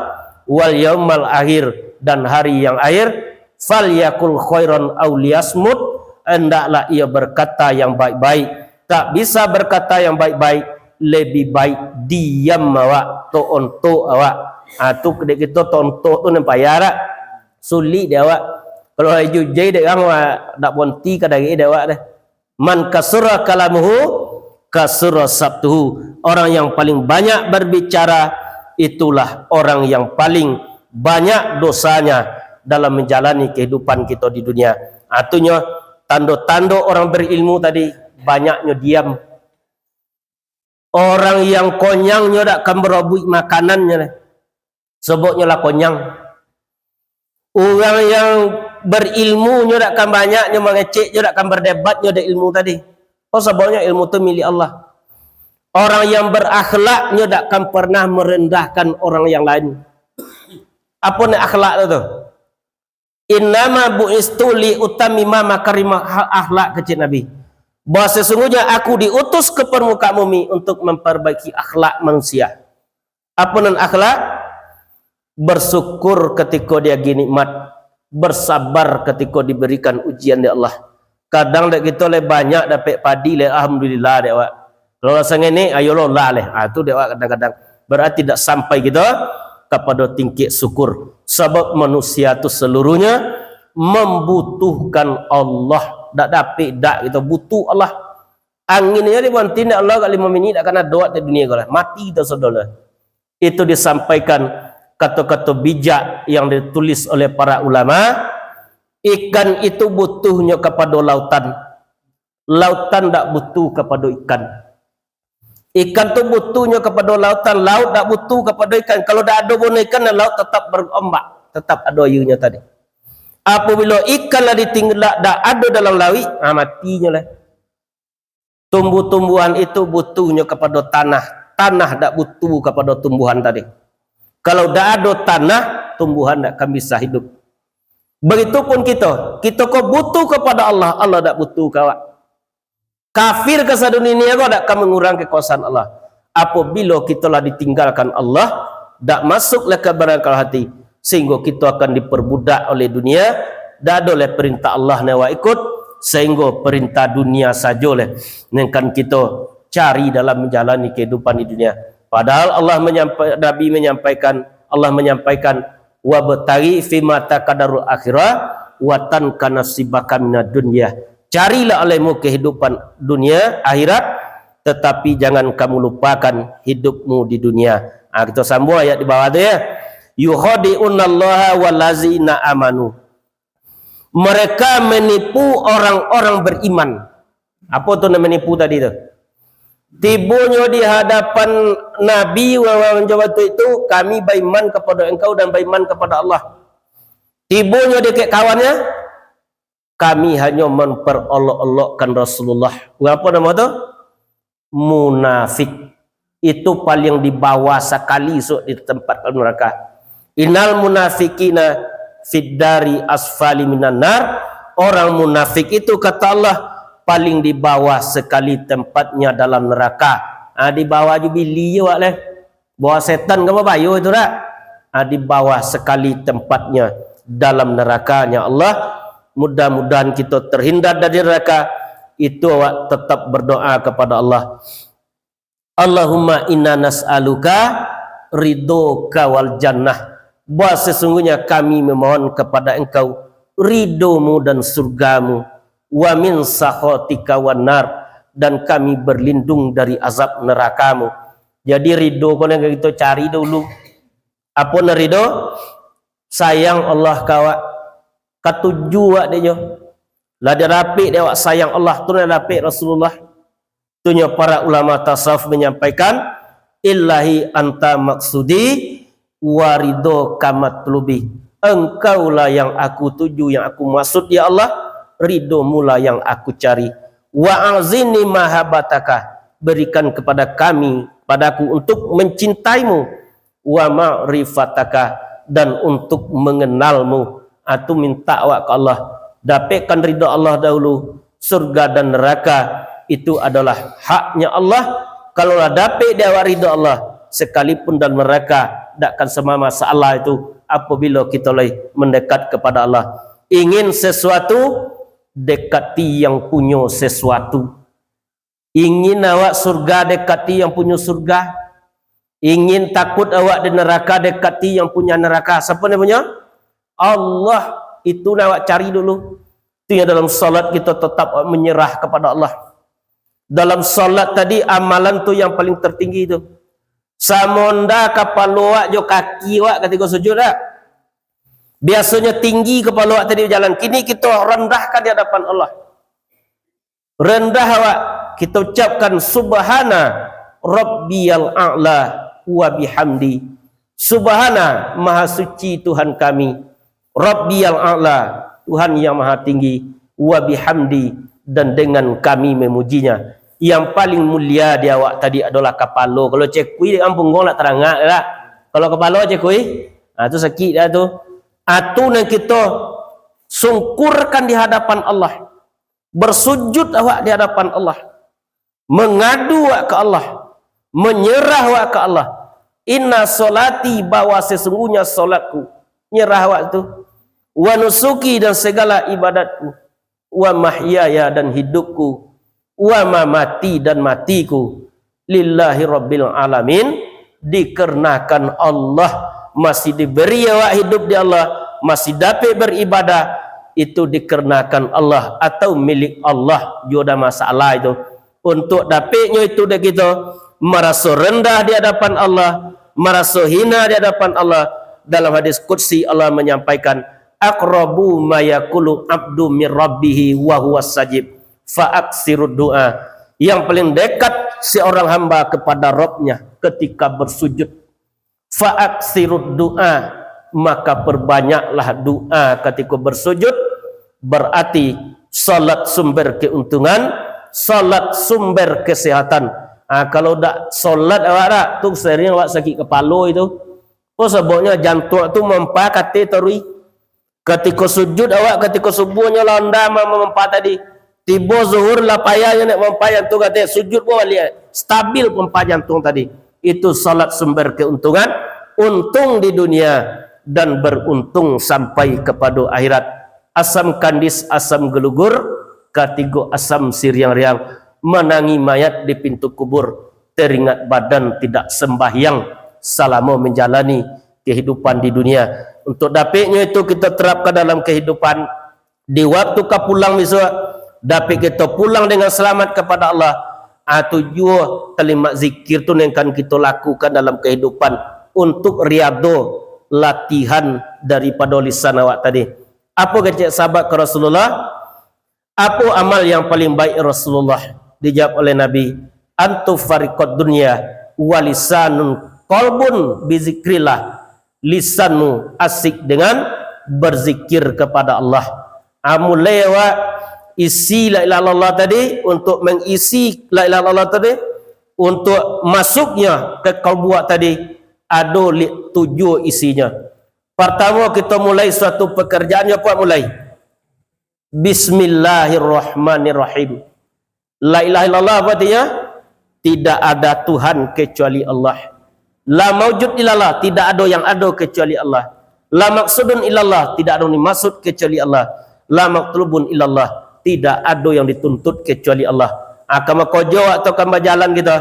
"wal yaumal akhir," dan hari yang akhir, "falyakul khairan aw liyasmut," hendaklah ia berkata yang baik-baik. Tak bisa berkata yang baik-baik, lebih baik diam awak, tontok awak. Ah, tu dek kito tontok tu nan payah dak? Sulik dek awak. Kalau ijujai dek urang, dak bonti ka dari dek awak deh. "Man kasura kalamuhu, kasura sabtuhu." Orang yang paling banyak berbicara, itulah orang yang paling banyak dosanya dalam menjalani kehidupan kito di dunia. Artinyo, tando-tando orang berilmu tadi, banyaknyo diam. Orang yang konyang nyo dak kan barabuik makanannyo, sababnyo lah konyang. Urang yang berilmu nyo dak kan banyak nyo mangecek, nyo dak kan berdebat nyo dek ilmu tadi. Oh, sababnyo ilmu tu milik Allah. Orang yang berakhlak nyo dak kan pernah merendahkan orang yang lain. Apo ni akhlak tu, tu? "Innama bu'istu li utammima makarima ha-, akhlak," kecek Nabi. Bahwa sesungguhnya aku diutus ke permukaan bumi untuk memperbaiki akhlak manusia. Apo nan akhlak? Bersyukur katiko diagiah nikmat, bersabar katiko diberikan ujian dek Allah. Kadang dek kito lai banyak dapek padi lai, alhamdulillah dek awak. Kalau rasa ngenek, ayolah lah leh. Ah, tu dek awak kadang-kadang. Berarti dak sampai kita kapado tingkek syukur. Sabab manusia tu seluruhnya mambutuhkan Allah. Dak dapek dak kita butuh Allah. Angin aja dibanti dek Allah agak limo minik, dak kana doa di dunia ko lah. Mati kita sudah lah. Itu disampaikan kato-kato bijak yang ditulis oleh para ulama, ikan itu butuhnyo kapado lautan. Lautan dak butuh kapado ikan. Ikan tu butuhnyo kapado lautan, laut dak butuh kapado ikan. Kalau dak ado bono ikan, laut tetap berombak, tetap ado ayunyo tadi. Apabila ikan lah ditinggal, dak ado dalam lauik, ah, matinyo lah. Tumbuh-tumbuhan itu butuhnyo kapado tanah, tanah dak butuh kapado tumbuhan tadi. Kalau dak ado tanah, tumbuhan dak akan bisa hidup. Begitupun kito, kito ko butuh kapado Allah, Allah dak butuh ka awak. Kafir ka sadunia ko dak ka mangurang kekuasaan Allah. Apabila kito lah ditinggalkan Allah, dak masuk lah ka barangkal hati, sehingga kito akan diperbudak oleh dunia, dak ado lah perintah Allah nan awak ikut, sehingga perintah dunia sajo lah nan kan kito cari dalam menjalani kehidupan di dunia. Padahal Allah menyampa-, Nabi menyampaikan, Allah menyampaikan, "Wabtaghi fima ataka darul akhirah, wa la tansa nasibaka minad dunya." Carilah olehmu kehidupan dunia, akhirat, tetapi jangan kamu lupakan hidupmu di dunia. Ah, kita sambung ayat di bawah tu ya. "Yukhadi'unallaha wallazina amanu." Mereka menipu orang-orang beriman. Apo tu nan manipu tadi tu? Tibonyo di hadapan Nabi, urang-urang Jawa tu itu, "Kami baiman kapado engkau dan baiman kapado Allah." Tibonyo di kek kawannya, "Kami hanyo memperolok-olokkan Rasulullah." Urang apo namo tu? Munafik. Itu paling di bawah sakali sok di tempat dalam neraka. "Innal munafiqina fid dari asfali minan nar." Orang munafik itu, kata Allah, paling di bawah sekali tempatnya dalam neraka. Ah, di bawah jubili je awak leh. Bawah setan ka babayo itu dak? Ah, di bawah sekali tempatnya dalam nerakanya Allah. Mudah-mudahan kita terhindar dari neraka. Itu awak tetap berdoa kepada Allah. "Allahumma inna nas'aluka ridhoka wal jannah." Bah, sesungguhnya kami memohon kepada Engkau ridho-Mu dan surga-Mu. "Wa min sakhatika wan nar," dan kami berlindung dari azab neraka-Mu. Jadi ridho ko nan kito cari dulu. Apo nan ridho? Sayang Allah ka awak. Katuju awak dek nyo. Lah dapek dek awak sayang Allah tu, lah dapek Rasulullah. Tu nyo para ulama tasawuf menyampaikan, "Ilahi anta maksudi wa ridhoka matlubi." Engkaulah yang aku tuju, yang aku maksud, ya Allah, ridho-Mu lah yang aku cari. "Wa a'zizni mahabbataka," berikan kepada kami, padaku untuk mencintai-Mu. "Wa ma'rifataka," dan untuk mengenal-Mu. Atu minta awak ka Allah, dapekkan ridho Allah dahulu. Surga dan neraka itu adalah haknya Allah. Kalau lah dapek di awak ridho Allah, sekalipun dalam neraka, dak akan sama masalah itu apabila kita lai mendekat kepada Allah. Ingin sesuatu, dekati yang punyo sesuatu. Ingin awak surga, dekati yang punyo surga. Ingin takut awak di neraka, dekati yang punyo neraka. Siapa nan punyo? Allah. Itu nan awak cari dulu. Itu yang dalam salat kita tetap menyerah kepada Allah. Dalam salat tadi, amalan tu yang paling tertinggi tu. Samo ndak kapalo awak jo kaki awak katiko sujud dak? Biasonyo tinggi kapalo awak tadi bajalan. Kini kito rendahkan di hadapan Allah. Rendah awak, kita ucapkan, "Subhana rabbiyal a'la wa bihamdi." Subhana, maha suci Tuhan kami. Rabbiyal a'la, Tuhan yang maha tinggi. Wa bihamdi, dan dengan kami memujinya. Yang paling mulia di awak tadi adalah kapalo. Kalau cekui dengan punggong nak tarangak tak? Kalau kapalo cekui, ha, tu sakik dah tu. Atu nan kita sungkurkan di hadapan Allah. Bersujud awak di hadapan Allah, mengadu awak ka Allah, menyerah awak ka Allah. "Inna sholati," bahwa sesungguhnya sholatku, nyerah awak tu, "wa nusuki," dan segala ibadatku, "wa mahyaya," dan hidupku, "wa mamati," dan matiku, lillahi rabbil alamin, dikarenakan Allah, masih diberi awak hidup di Allah, masih dapek beribadah, itu dikarenakan Allah atau milik Allah, juo dah masalah itu. Untuak dapeknyo itu dek kito, maraso randah di hadapan Allah, maraso hina di hadapan Allah. Dalam hadis qudsi Allah manyampaikan, "Aqrabu ma yakulu abdu min rabbihi wa huwa sajid, fa aksirud du'a." Yang paling dekat seorang hamba kepada Rabbnya ketika bersujud, "Fa aksirud du'a," maka perbanyaklah doa ketika bersujud. Berarti salat sumber keuntungan, salat sumber kesehatan. Ah, kalau dak salat awak dak, tu sering awak sakit kepala itu. Oh, sebabnya jantung tu mampa kate tarui. Katiko sujud awak, katiko subuhnyo lah onda ma-, mampa tadi. Tibo zuhur lah payah nyo nak mampa, yang tu kate sujud pun baliak. Stabil pompa jantung tadi. Itu salat sumber keuntungan, untung di dunia dan beruntung sampai kepada akhirat. Asam kandis, asam gelugur, katigo asam siriang-riang, manangi mayat di pintu kubur, teringat badan tidak sembahyang selama menjalani kehidupan di dunia. Untuk dapiknyo itu kita terapkan dalam kehidupan, di waktu ka pulang besok, dapik kita pulang dengan selamat kepada Allah. Ah, tu juo kalimat zikir tu yang kan kita lakukan dalam kehidupan untuk riado latihan daripada lisan awak tadi. Apa kecek sahabat ke Rasulullah? Apa amal yang paling baik Rasulullah? Dijawab oleh Nabi, "Antu farikot dunia walisanun kolbun bizikrillah." Lisanmu asik dengan berzikir kepada Allah. Ah, mulai awak isi la ilaha illallah tadi, untuk mengisi la ilaha illallah tadi, untuk masuknya ke kalbu awak tadi, ado li-, tujuh isinya. Pertama, kita mulai suatu pekerjaan, ya, buat mulai. Bismillahirrahmanirrahim. La ilaha illallah apa artinya? Tidak ada Tuhan kecuali Allah. La maujud illallah, tidak ada yang ada kecuali Allah. La maksudun illallah, tidak ada yang dimaksud kecuali Allah. La matlubun illallah, tidak ada yang dituntut kecuali Allah. Ah, ka mako jo waktu ka bajalan kita.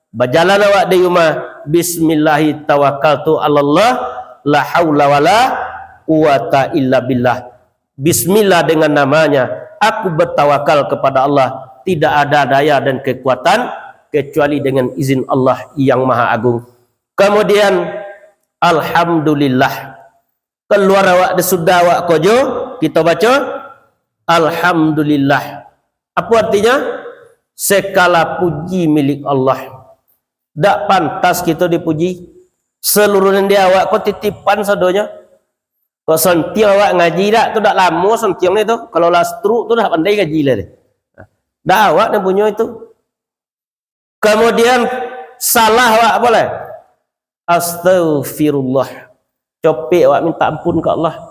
Bajalan awak di rumah, "Bismillahi tawakkaltu alallah, la haula wala quwata illa billah." Bismillah dengan namanya, aku bertawakal kepada Allah, tidak ada daya dan kekuatan kecuali dengan izin Allah yang Maha Agung. Kemudian, alhamdulillah. Keluar awak, di sudah awak kojo, kita baca, "Alhamdulillah." Apa artinya? Segala puji milik Allah. Dak pantas kita dipuji. Seluruh nan di awak ko titipan sadonyo. Kok santiang awak ngaji dak, tu dak lamo santiang ni tu. Kalau lah stroke tu dah pandai ngaji lah dia. Dak awak nan punyo itu. Kemudian salah awak apa lai? Astaghfirullah. Copek awak minta ampun ka Allah.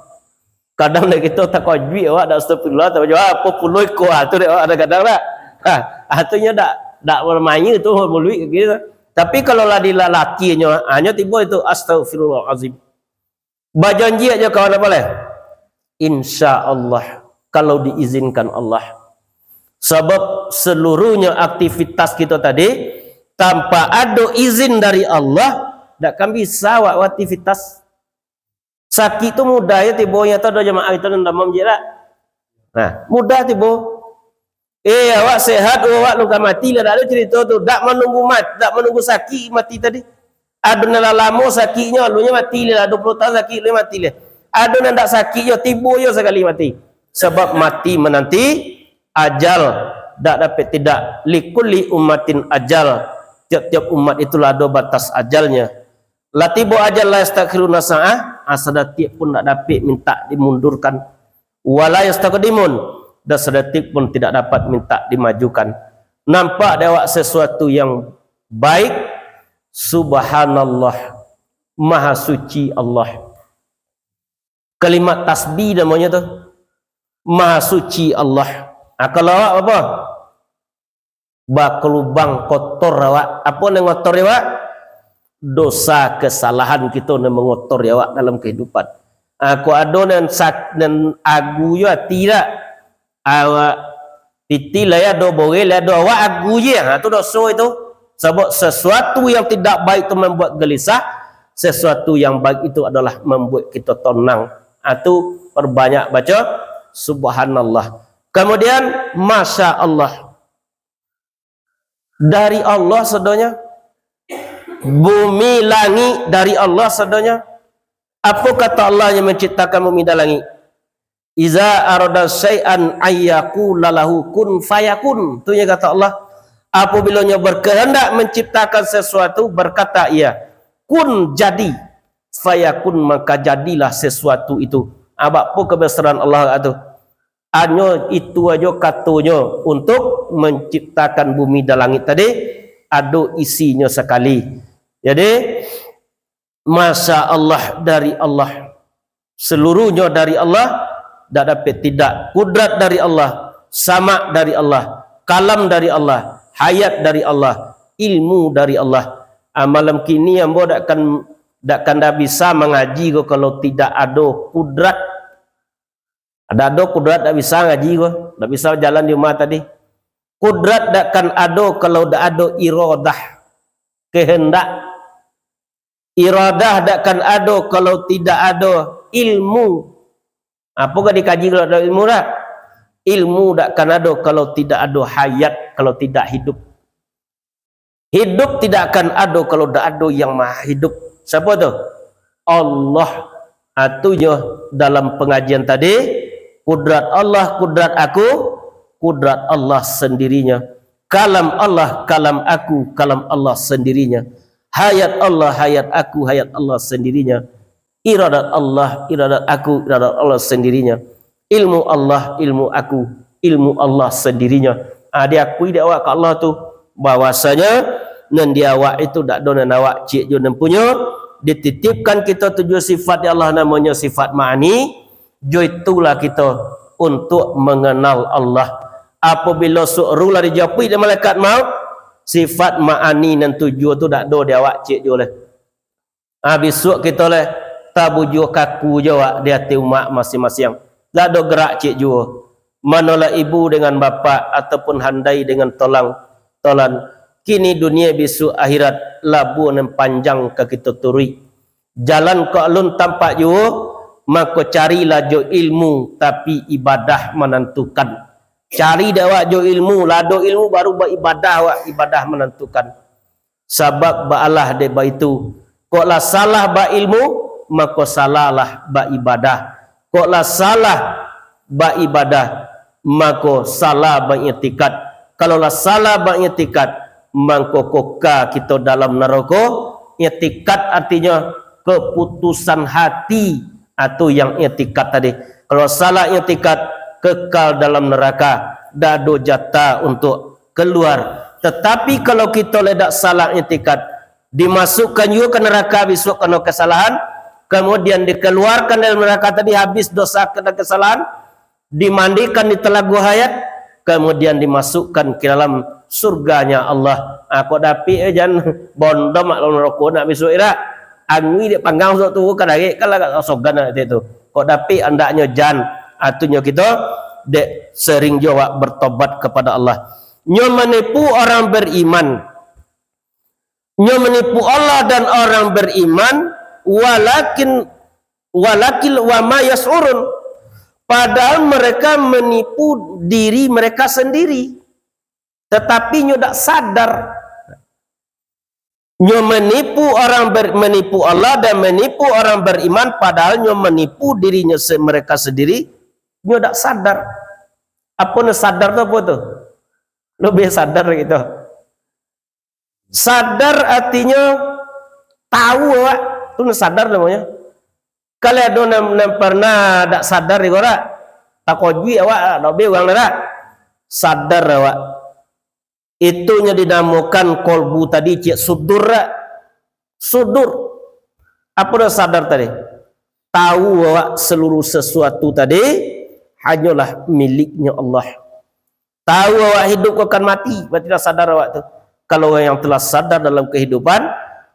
Kadang dek kito takajuik awak dak astaghfirullah, takajuik, "Ah, apo pulo iko, ah," tu dek awak kadang-kadang dak. Ha, artinyo dak, dak bermain tu muluik gitu. Tapi kalau lah dilalatihnyo, hanyo tibo itu, "Astaghfirullahalazim." Bajanji aja kawan apa lai? Insya Allah, kalau diizinkan Allah. Sabab seluruhnya aktivitas kita tadi, tanpa ado izin dari Allah, dak kan bisa awak aktivitas. Sakik tu mudah ya tibo, nyata do jamaah kita nan damam je lah. Nah, mudah tibo. Eh, awak sehat, awak lu ka mati lah, dak ado cerita tu. Dak manunggu mat-, dak manunggu sakik mati tadi. Ado nan lah lamo sakiknyo, alunyo mati lah, dua puluh tahun sakik, alunyo mati lah. Ado nan dak sakiknyo, tibo yo sakali mati. Sabab mati menanti ajal, dak dapek tidak. Likulli ummatin ajal. Tiap-tiap umat itulah ado batas ajalnya. La tibo ajal la yastakhiruna sa'ah, ah, sadatik pun dak dapek minta dimundurkan. Wala yastaqdimun, dan sedetik pun tidak dapat minta dimajukan. Nampak dek awak sesuatu yang baik, subhanallah, maha suci Allah. Kalimat tasbih namanya tu, maha suci Allah. Ah, kalau awak apa? Bakalubang kotor awak. Apa nan ngotori awak? Dosa, kesalahan kito nan mangotori awak dalam kehidupan. Ah, kok ado nan sak-, nan agu jo ati dak? Awak pitih lah ya, ado boril lah, ado awak agu je. Ha, tu doso itu. Sabab sesuatu yang tidak baik tu membuat gelisah, sesuatu yang baik itu adalah membuat kita tenang. Ah, tu perbanyak baca subhanallah. Kemudian, masya Allah. Dari Allah sadonyo. Bumi, langik dari Allah sadonyo. Apo kato Allah yang manciptakan bumi dan langik? "Iza arada syai'an ayyakula lahu kun fayakun." Tu nyo kato Allah. Apabila nyo berkehendak menciptakan sesuatu, berkata ia, "Kun, jadi." Fayakun, maka jadilah sesuatu itu. Abak po kebesaran Allah tu. Hanyo itu ajo katonyo untuk menciptakan bumi dan langit tadi, ado isinyo sakali. Jadi, masya Allah dari Allah. Seluruhnyo dari Allah, dak dapek tidak. Kudrat dari Allah, samak dari Allah, kalam dari Allah, hayat dari Allah, ilmu dari Allah. Ah, malam kini ambo dak kan, dak kan dak bisa mangaji ko kalau tidak ado kudrat. Dak ado kudrat dak bisa ngaji ko, dak bisa jalan di rumah tadi. Kudrat dak kan ado kalau dak ado iradah, kehendak. Iradah dak kan ado kalau tidak ado ilmu. Apo ka dikaji kalau dak ado ilmu dak? Ilmu dak kan ado kalau tidak ado hayat, kalau tidak hidup. Hidup tidak akan ado kalau dak ado yang maha hidup. Siapa tu? Allah. Atunyo dalam pengajian tadi, kudrat Allah, kudrat aku, kudrat Allah sendirinya. Kalam Allah, kalam aku, kalam Allah sendirinya. Hayat Allah, hayat aku, hayat Allah sendirinya. Iradat Allah, iradat aku, iradat Allah sendirinya. Ilmu Allah, ilmu aku, ilmu Allah sendirinya. Ah, diakui dek awak ka Allah tu, bahwasanya nan di awak itu dak ado nan awak ciek jo nan punyo, dititipkan kito tujuh sifat di Allah, namonyo sifat ma'ani, jo itulah kito untuk mengenal Allah. Apabila su'ru lah dijapuik dek malaikat maut, sifat ma'ani nan tujuh tu dak ado di awak ciek jo lai. Ah, bisuak kito lai tabujua kaku jo awak di ateh umak masiang-masiang. Dak ado gerak ciek juo. Manolah ibu dengan bapak ataupun handai dengan tolang, tolan. Kini dunia, bisuak akhirat, labuah nan panjang ka kito turuik. Jalan ko alun tampak juo, mako carilah jo ilmu, tapi ibadah manantukan. Cari dek awak jo ilmu, lah ado ilmu baru baibadah awak, ibadah manantukan. Sabab baalah dek baitu, kok lah salah bailmu, mako salahlah baibadah. Kok lah salah baibadah, mako salah baiktikad. Kalau lah salah baiktikad, mangko koka kito dalam narako. Iktikad artinyo keputusan hati, atau yang iktikad tadi. Kalau salah iktikad, kekal dalam neraka, dak ado jatah untuk keluar. Tetapi kalau kito lai dak salah iktikad, dimasukkan juo ka neraka bisuak karano kesalahan, kemudian dikeluarkan dari neraka tadi habis dosa dan kesalahan, dimandikan di Telaga Hayat, kemudian dimasukkan ke dalam surganya Allah. Ah, kok dapik, eh, jan bondom mak dalam rokok nak bisuak irak. Angui dek panggang suatu ka darek kan lah sogan nak tu. Kok dapik andaknyo jan, atunyo kito dek sering juo awak bertobat kepada Allah. Nyo manipu orang beriman. Nyo manipu Allah dan orang beriman, walakin, walakin wa ma yas'urun. Padahal mereka menipu diri mereka sendiri. Tetapi nyo dak sadar. Nyo manipu orang ber-, manipu Allah dan manipu orang beriman, padahal nyo manipu dirinyo se-, mereka sendiri, nyo dak sadar. Apo nan sadar tu apo tu? Lebih sadar gitu. Sadar artinyo tahu awak, tu nan sadar namonyo. Kalau ado nan, nan pernah dak sadar iko dak? Takojuik awak dak, dak be urang dak? Sadar awak. Itu nyo dinamokan kolbu tadi, ciek sudur dak? Sudur. Apo dah sadar tadi? Tahu awak seluruh sesuatu tadi hanyolah miliknyo Allah. Tahu awak hidup ko akan mati, berarti lah sadar awak tu. Kalau orang yang telah sadar dalam kehidupan,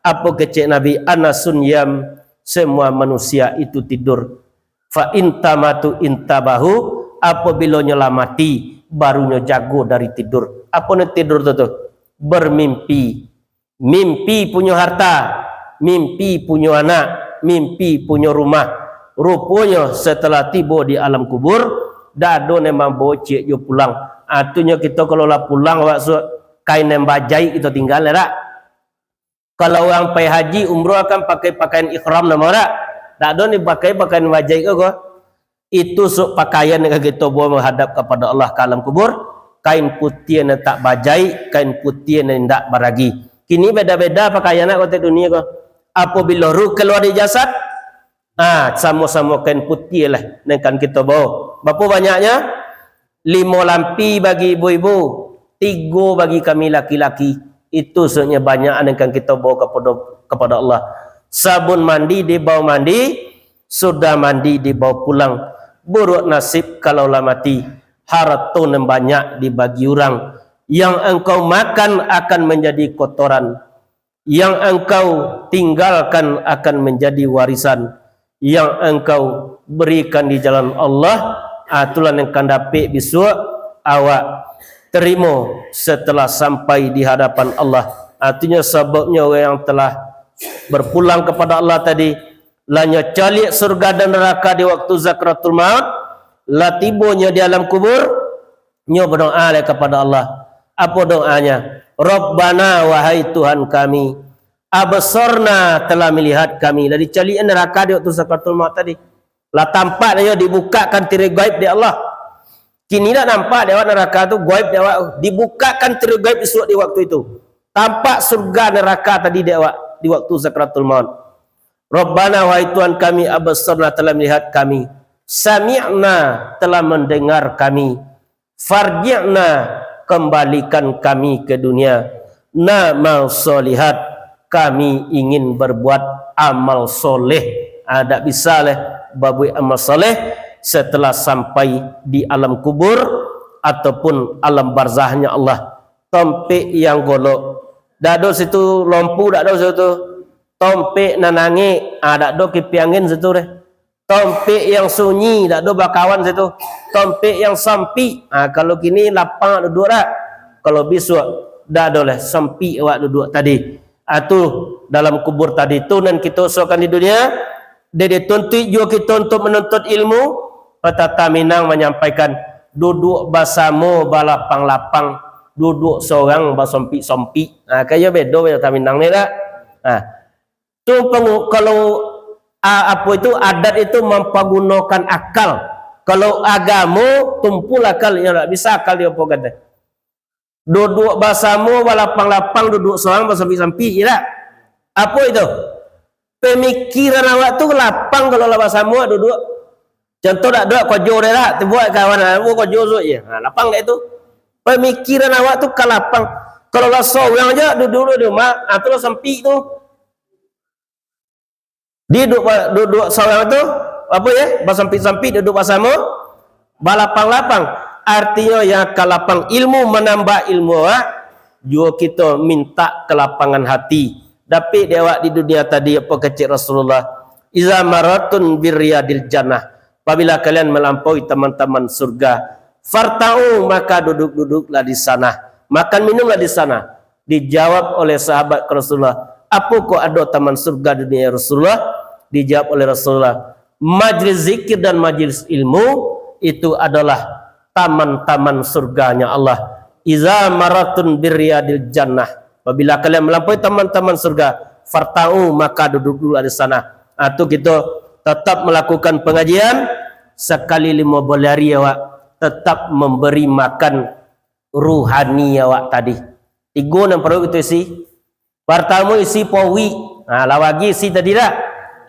apo kecek Nabi, "Annasun niyam, semua manusia itu tidur. Fa in tamatu intabahu, apabilo nyo lah mati, baru nyo jago dari tidur." Apo ni tidur tu tu? Bermimpi. Mimpi punyo harta, mimpi punyo anak, mimpi punyo rumah. Ruponyo, setelah tibo di alam kubur, dak ado nan mambawo ciek juo pulang. Artinyo, kito kalau lah pulang, awak suok, kain nan bajaik kito tinggal, yo dak? Kalau urang pai haji, umroh, kan pakai pakaian ihram namo dak? Dak ado ni pakai pakaian bajaik ko, ko. Itu suok pakaian nan ka kito bawo mahadap kapado Allah ka alam kubur, kain putiah nan tak bajaik, kain putiah nan indak baragi. Kini beda-beda pakaian nak kotek dunia ko. Apabilo ruh kalua dari jasad, ah, samo-samo kain putiah lah nan kan kito bawo. Bapo banyaknyo? Limo lampi bagi ibu-ibu, tigo bagi kami laki-laki. Itu suoknyo banyak nan kan kito bawo kapado, kapado Allah. Sabun mandi dibawo mandi, sudah mandi dibawo pulang. Buruak nasib kalau lah mati, harato nan banyak dibagi urang. Yang engkau makan akan manjadi kotoran, yang engkau tinggalkan akan manjadi warisan, yang engkau berikan di jalan Allah, ah, itulah nan kan dapek bisuak awak tarimo setelah sampai di hadapan Allah. Artinyo, sababnyo urang yang telah berpulang kapado Allah tadi, lah nyo caliak surga dan narako di waktu sakaratul maut, lah tibo nyo di alam kubur, nyo badoa lai kapado Allah. Apo doanyo? "Rabbana, wahai Tuhan kami, absorna, telah melihat kami." Lah dicaliak narako di waktu sakaratul maut tadi. Lah tampak nyo dibukakan tirai gaib dek Allah. Kini dak nampak dek awak narako tu, gaib dek awak. Dibukakan tirai gaib isuak di waktu itu. Tampak surga narako tadi dek awak di waktu sakaratul maut. "Rabbana, wahai Tuhan kami, absorna, telah melihat kami. Sami'na, telah mendengar kami. Farji'na, kembalikan kami ke dunia. Na'mal sholihat, kami ingin berbuat amal soleh." Ah, dak bisa lai babuek amal soleh setelah sampai di alam kubur ataupun alam barzahnya Allah. Tompek yang golok, dak ado situ, lompu dak ado situ. Tompek nan angek, ah, dak ado kipiang angin situ deh. Tompek yang sunyi, dak ado bakawan situ. Tompek yang sampik, ah, kalau kini lapang duduak dak? Kalau bisuak, dak ado lah, sampik awak duduak tadi. Ah, tu, dalam kubur tadi tu nan kito usahakan di dunia, dek dituntuik juo kito untuk manuntut ilmu. Patata Minang manyampaikan, duduak basamo balapang-lapang, duduak sorang basompik-sompik. Ah, kayo bedo patata Minang ni dak? Ah. Tu pengu-, kalau, a-, apo itu, adat itu mampagunokan akal. Kalau agamo, tumpul akal, inyo dak bisa akal diapokan deh. Duduak basamo, balapang-lapang, duduak sorang, basampik-sampik, iyo dak? Apo itu? Pamikiran awak tu lapang kalau lah basamo duduak. Contoh dak, duduak kojo deh lah, tibo kawan, ah, kojo suok je. Ha, lapang dek tu. Pamikiran awak tu ka lapang. Kalau lah sorang je duduak di rumah, ah, tu lah sampik tu. Di du-, duduak sorang tu, apo yo? Basampik-sampik, duduak basamo, balapang-lapang. Artinyo, yang ka lapang ilmu, manambah ilmu awak, juo kito mintak kalapangan hati. Dapek dek awak di dunia tadi, apo kecek Rasulullah? "Iza maratun biriyadil jannah." Apabila kalian malampaui taman-taman surga, "Farta'u, maka duduk-duduklah di sana. Makan minumlah di sana." Dijawab oleh sahabat ka Rasulullah, "Apo kok ado taman surga dunia, ya Rasulullah?" Dijawab oleh Rasulullah, "Majlis zikir dan majlis ilmu itu adalah taman-taman surganya Allah. Iza maratun biriyadil jannah." Apabila kalian malampaui taman-taman surga, "Farta'u, maka duduk-duduklah di sana." Ah, tu kito tatap malakukan pangajian, sakali limo baleh ari awak tatap mambari makan ruhani awak tadi. Tigo nan paralu kito isi. Partamo isi pauik. Ha, lah bagi isi tadi dah.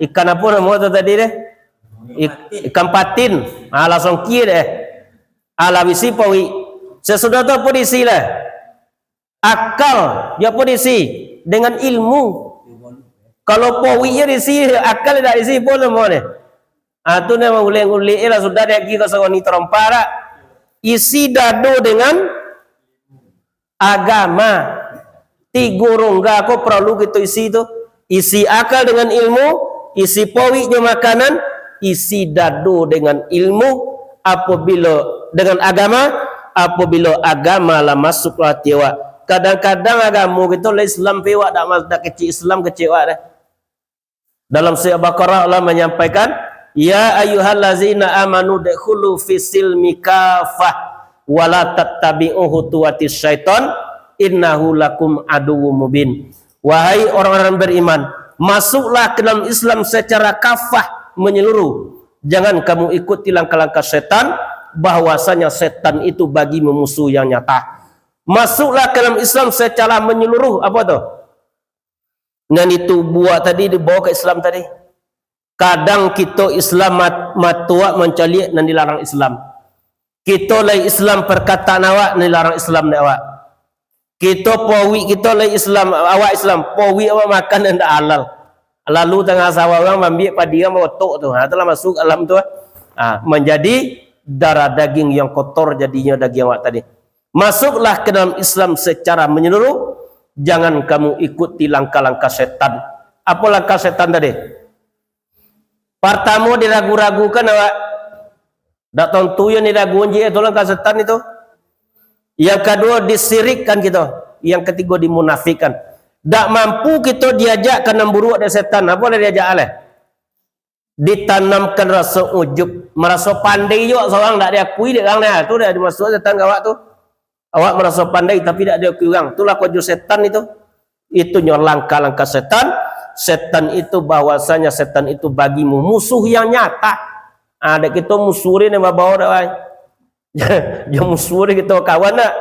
Ikan apo namo tu tadi deh? Ik-, ikan patin. Ha, lah songkia deh. Ha, lah isi pauik. Sasudah tu apo diisi lah? Akal. Di apo diisi? Dengan ilmu. Kalau pauik je diisi, akal dak isi, apo namo deh? Ha, tu namo ulek-ulek lah sudah dek ka saroni tarompa dak? Isi dado dengan agama. Tigo rongga ko paralu kito isi tu. Isi akal dengan ilmu, isi pauik jo makanan, isi dado dengan ilmu, apabilo, dengan agama, apabilo agama lah masuk ka ati awak, Kadang-kadang agamo kito lah Islam pe wak, dak mas-, dak kecek Islam, kecek wak deh. Dalam surah Baqarah Allah manyampaikan, "Ya ayyuhallazina amanu dkhulu fis silmi kafah, wa la tattabi'u khutuwatis syaiton, innahu lakum aduwwum mubin." Wahai orang-orang beriman, masuklah ke dalam Islam secara kafah, menyeluruh. Jangan kamu ikuti langkah-langkah setan, bahwasanya setan itu bagimu musuh yang nyata. Masuklah ke dalam Islam secara menyeluruh. Apa tu? Nan itu buah tadi dibawa ke Islam tadi. Kadang kito Islam mat-, matuak mancaliak nan dilarang Islam. Kito lai Islam perkataan awak, nan dilarang Islam dek awak. Kito powik, kito lai Islam, awak Islam, powik awak makan nan dak halal. Lalu tangah sawah urang mambiak padi urang baotok tu. Ha, tu lah masuk alam tu. Ha, manjadi darah daging yang kotor jadinyo daging awak tadi. Masuklah ke dalam Islam secara menyeluruh, jangan kamu ikuti langkah-langkah setan. Apa langkah setan tadi? Partamo diragu-ragukan awak. Dak tantu yang diragu anjir tu langkah setan itu. Yang kaduo disirikkan kito. Yang katigo dimunafikkan. Dak mampu kito diajak ka nan buruak dek setan. Apa lah diajak aleh? Ditanamkan raso ujub, maraso pandai juo surang dak diakui dek urang, nah, tu dah dimasuak setan ka awak tu. Awak maraso pandai tapi dak diakui urang, itulah karajo setan itu. Itunyo langkah-langkah setan. Setan itu bahwasanya setan itu bagimu musuh yang nyata. Ah, dek kito musuh ni nan babao dak, wai. Jo musuh ni kito kawan nak.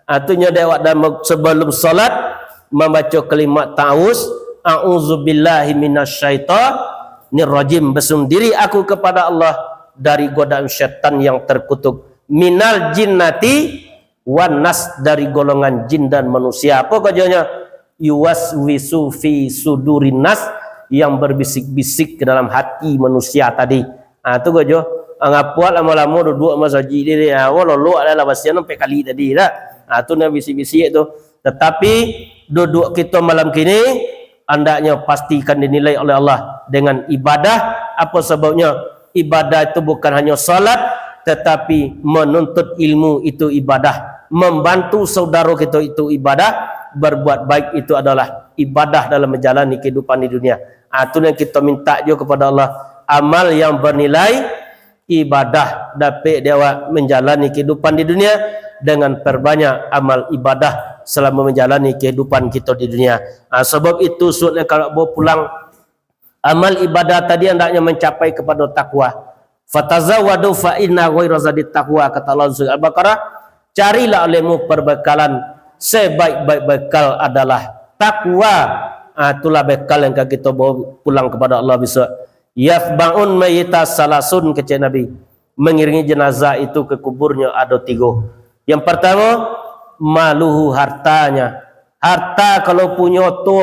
Ah, tu nyo dek awak dalam sebelum salat mambaco kalimat ta'awuz, "A'udzubillahi minasyaitonirrajim." Berlindung diri aku kepada Allah dari godaan syaitan yang terkutuk. Minal jinnati wan nas, dari golongan jin dan manusia. Apa karajonyo? Yuwaswisu fi sudurin nas, yang berbisik-bisik ke dalam hati manusia tadi. Ha, tu ko jo. Ngapuak lamo-lamo duduak masajik ni, ha, wah lolok adalah basian sampai kali tadi dah. Ha, tu nan bisik-bisik tu. Tetapi duduak kito malam kini, andaknyo pastikan dinilai oleh Allah dengan ibadah. Apa sababnyo? Ibadah itu bukan hanya salat, tetapi menuntut ilmu itu ibadah. Membantu saudara kita itu ibadah. Berbuat baik itu adalah ibadah dalam menjalani kehidupan di dunia. Ha, tu yang kita minta juga kepada Allah. Amal yang bernilai ibadah, dapik di awak menjalani kehidupan di dunia dengan perbanyak amal ibadah selama menjalani kehidupan kita di dunia. Ha, sebab itu, suatnya kalau bawa pulang amal ibadah tadi hendaknya mencapai kepada takwa. "Fatazawwadu fa inna khaira zadit taqwa," kata Allah surah Al-Baqarah, "Carilah olehmu perbekalan, sebaik-baik bekal adalah takwa." Ah, itulah bekal yang akan kita bawa pulang kepada Allah besok. "Yatba'un mayyita salasun," kecek Nabi, "mengiringi jenazah itu ke kuburnya ada tiga." Yang pertama, maluhu, hartanya. Harta kalau punyo tu,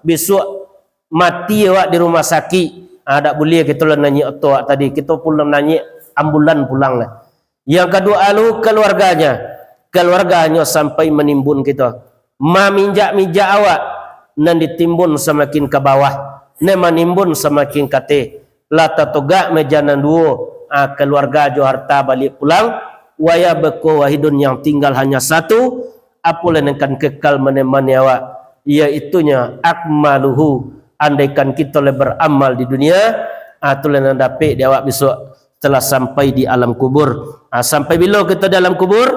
besok mati awak di rumah sakik, ah, dak buliah kito lah nanyik oto awak tadi, kito pulang nanyik ambulan pulang lah. Yang kaduo, alu keluarganya, keluarganyo sampai manimbun kito, maminjak-minjak awak, nan ditimbun samakin ka bawah, nan manimbun samakin kateh, lah tatogak meja nan duo, ah, keluarga jo harta baliak pulang, waya beko wahidun yang tinggal hanya satu, apolah nan kan kekal manemani awak, yaitunyo akmaluhu, andaikan kito lah beramal di dunia, ah, tu lah nan dapek di awak besok setelah sampai di alam kubur. Ah, sampai bilo kito di alam kubur?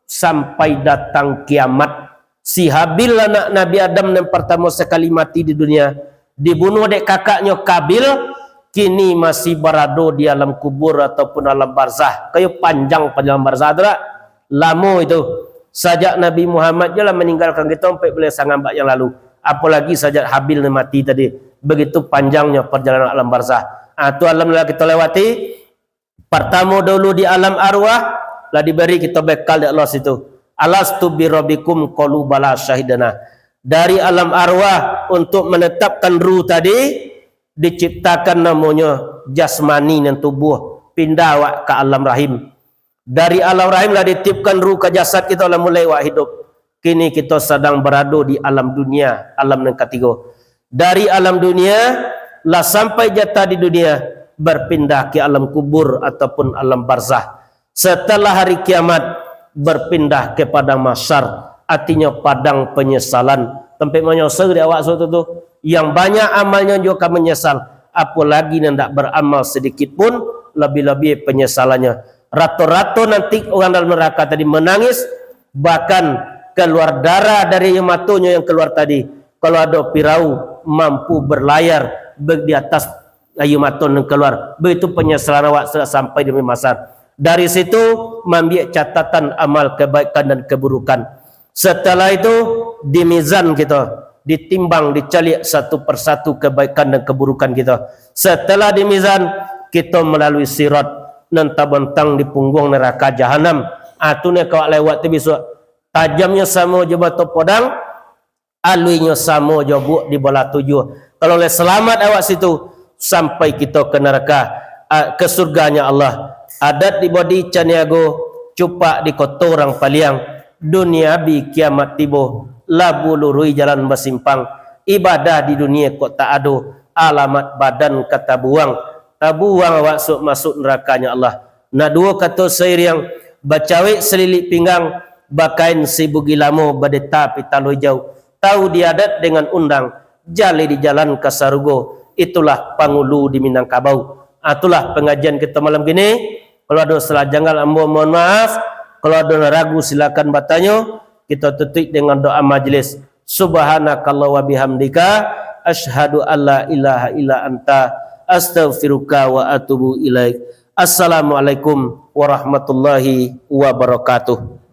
Sampai datang kiamat. Si Habil anak Nabi Adam nan partamo sakali mati di dunia, dibunuh dek kakaknyo Kabil, kini masih barado di alam kubur ataupun alam barzah. Kayo panjang panjang alam barzah tu dak? Lamo itu. Sajak Nabi Muhammad je lah maninggalkan kito ampek baleh sangambak yang lalu. Apolagi sajak Habil ni mati tadi. Begitu panjangnyo perjalanan alam barzah. Ah, tu alam lah kito lewati. Partamo dulu di alam arwah, lah diberi kito bekal dek Allah situ. "Alastu birabbikum?" Qalu bala syahidna. Dari alam arwah untuk menetapkan ruh tadi, diciptakan namonyo jasmani nan tubuh, pindah awak ka alam rahim. Dari alam rahim lah ditiupkan ruh ka jasad kito, lah mulai awak hidup. Kini kito sadang barado di alam dunia, alam nan katigo. Dari alam dunia, lah sampai jatah di dunia, berpindah ke alam kubur ataupun alam barzah. Setelah hari kiamat, berpindah ke padang mahsyar. Artinyo padang panyasalan. Tampek manyasal di awak suatu tu. Yang banyak amalnyo juo ka manyasal. Apolagi nan ndak baramal sadikit pun, labiah-labiah panyasalannyo. Rato-rato nanti urang dalam naraka tadi manangis, bahkan kaluar darah dari aia matonyo yang kaluar tadi. Kalau ado pirau mampu berlayar be-, di atas aia mato nan kaluar, baitu panyasalan awak sudah sampai di Mahsyar. Dari situ, maambiak catatan amal kebaikan dan keburukan. Setelah itu, di mizan kito, ditimbang, dicaliak satu persatu kebaikan dan keburukan kito. Setelah di mizan, kito malalui sirat nan tabantang di pungguang naraka jahanam. Ah, tu nan ka awak lewati bisuak. Tajamnyo samo jo bato podang, aluinyo samo jo buak di balah tujuah. Kalau lai salamat awak situ, sampai kito ka naraka, a, ka surganyo Allah. Adat di Bodi Caniago, cupak di koto urang Paliang. Dunia bi kiamat tibo, labu luruih jalan basimpang. Ibadah di dunia kok tak ado, alamat badan ka tabuang. Tabuang awak suok masuak narakanyo Allah. Nak duo kato sairiang, bacawek salilik pinggang, bakain sibugi lamo, badeta pitalo ijau. Tahu di adat dengan undang, jaleh di jalan ka sarugo, itulah pangulu di Minangkabau. Ah, itulah pangajian kito malam kini. Kalau ado salah janggal, ambo mohon maaf. Kalau ado nan ragu, silakan batanyo. Kito tutuik dengan doa majlis. Subhanakallah wa bihamdika, asyhadu alla ilaha illa anta, astaghfiruka wa atubu ilaik. Assalamualaikum warahmatullahi wabarakatuh.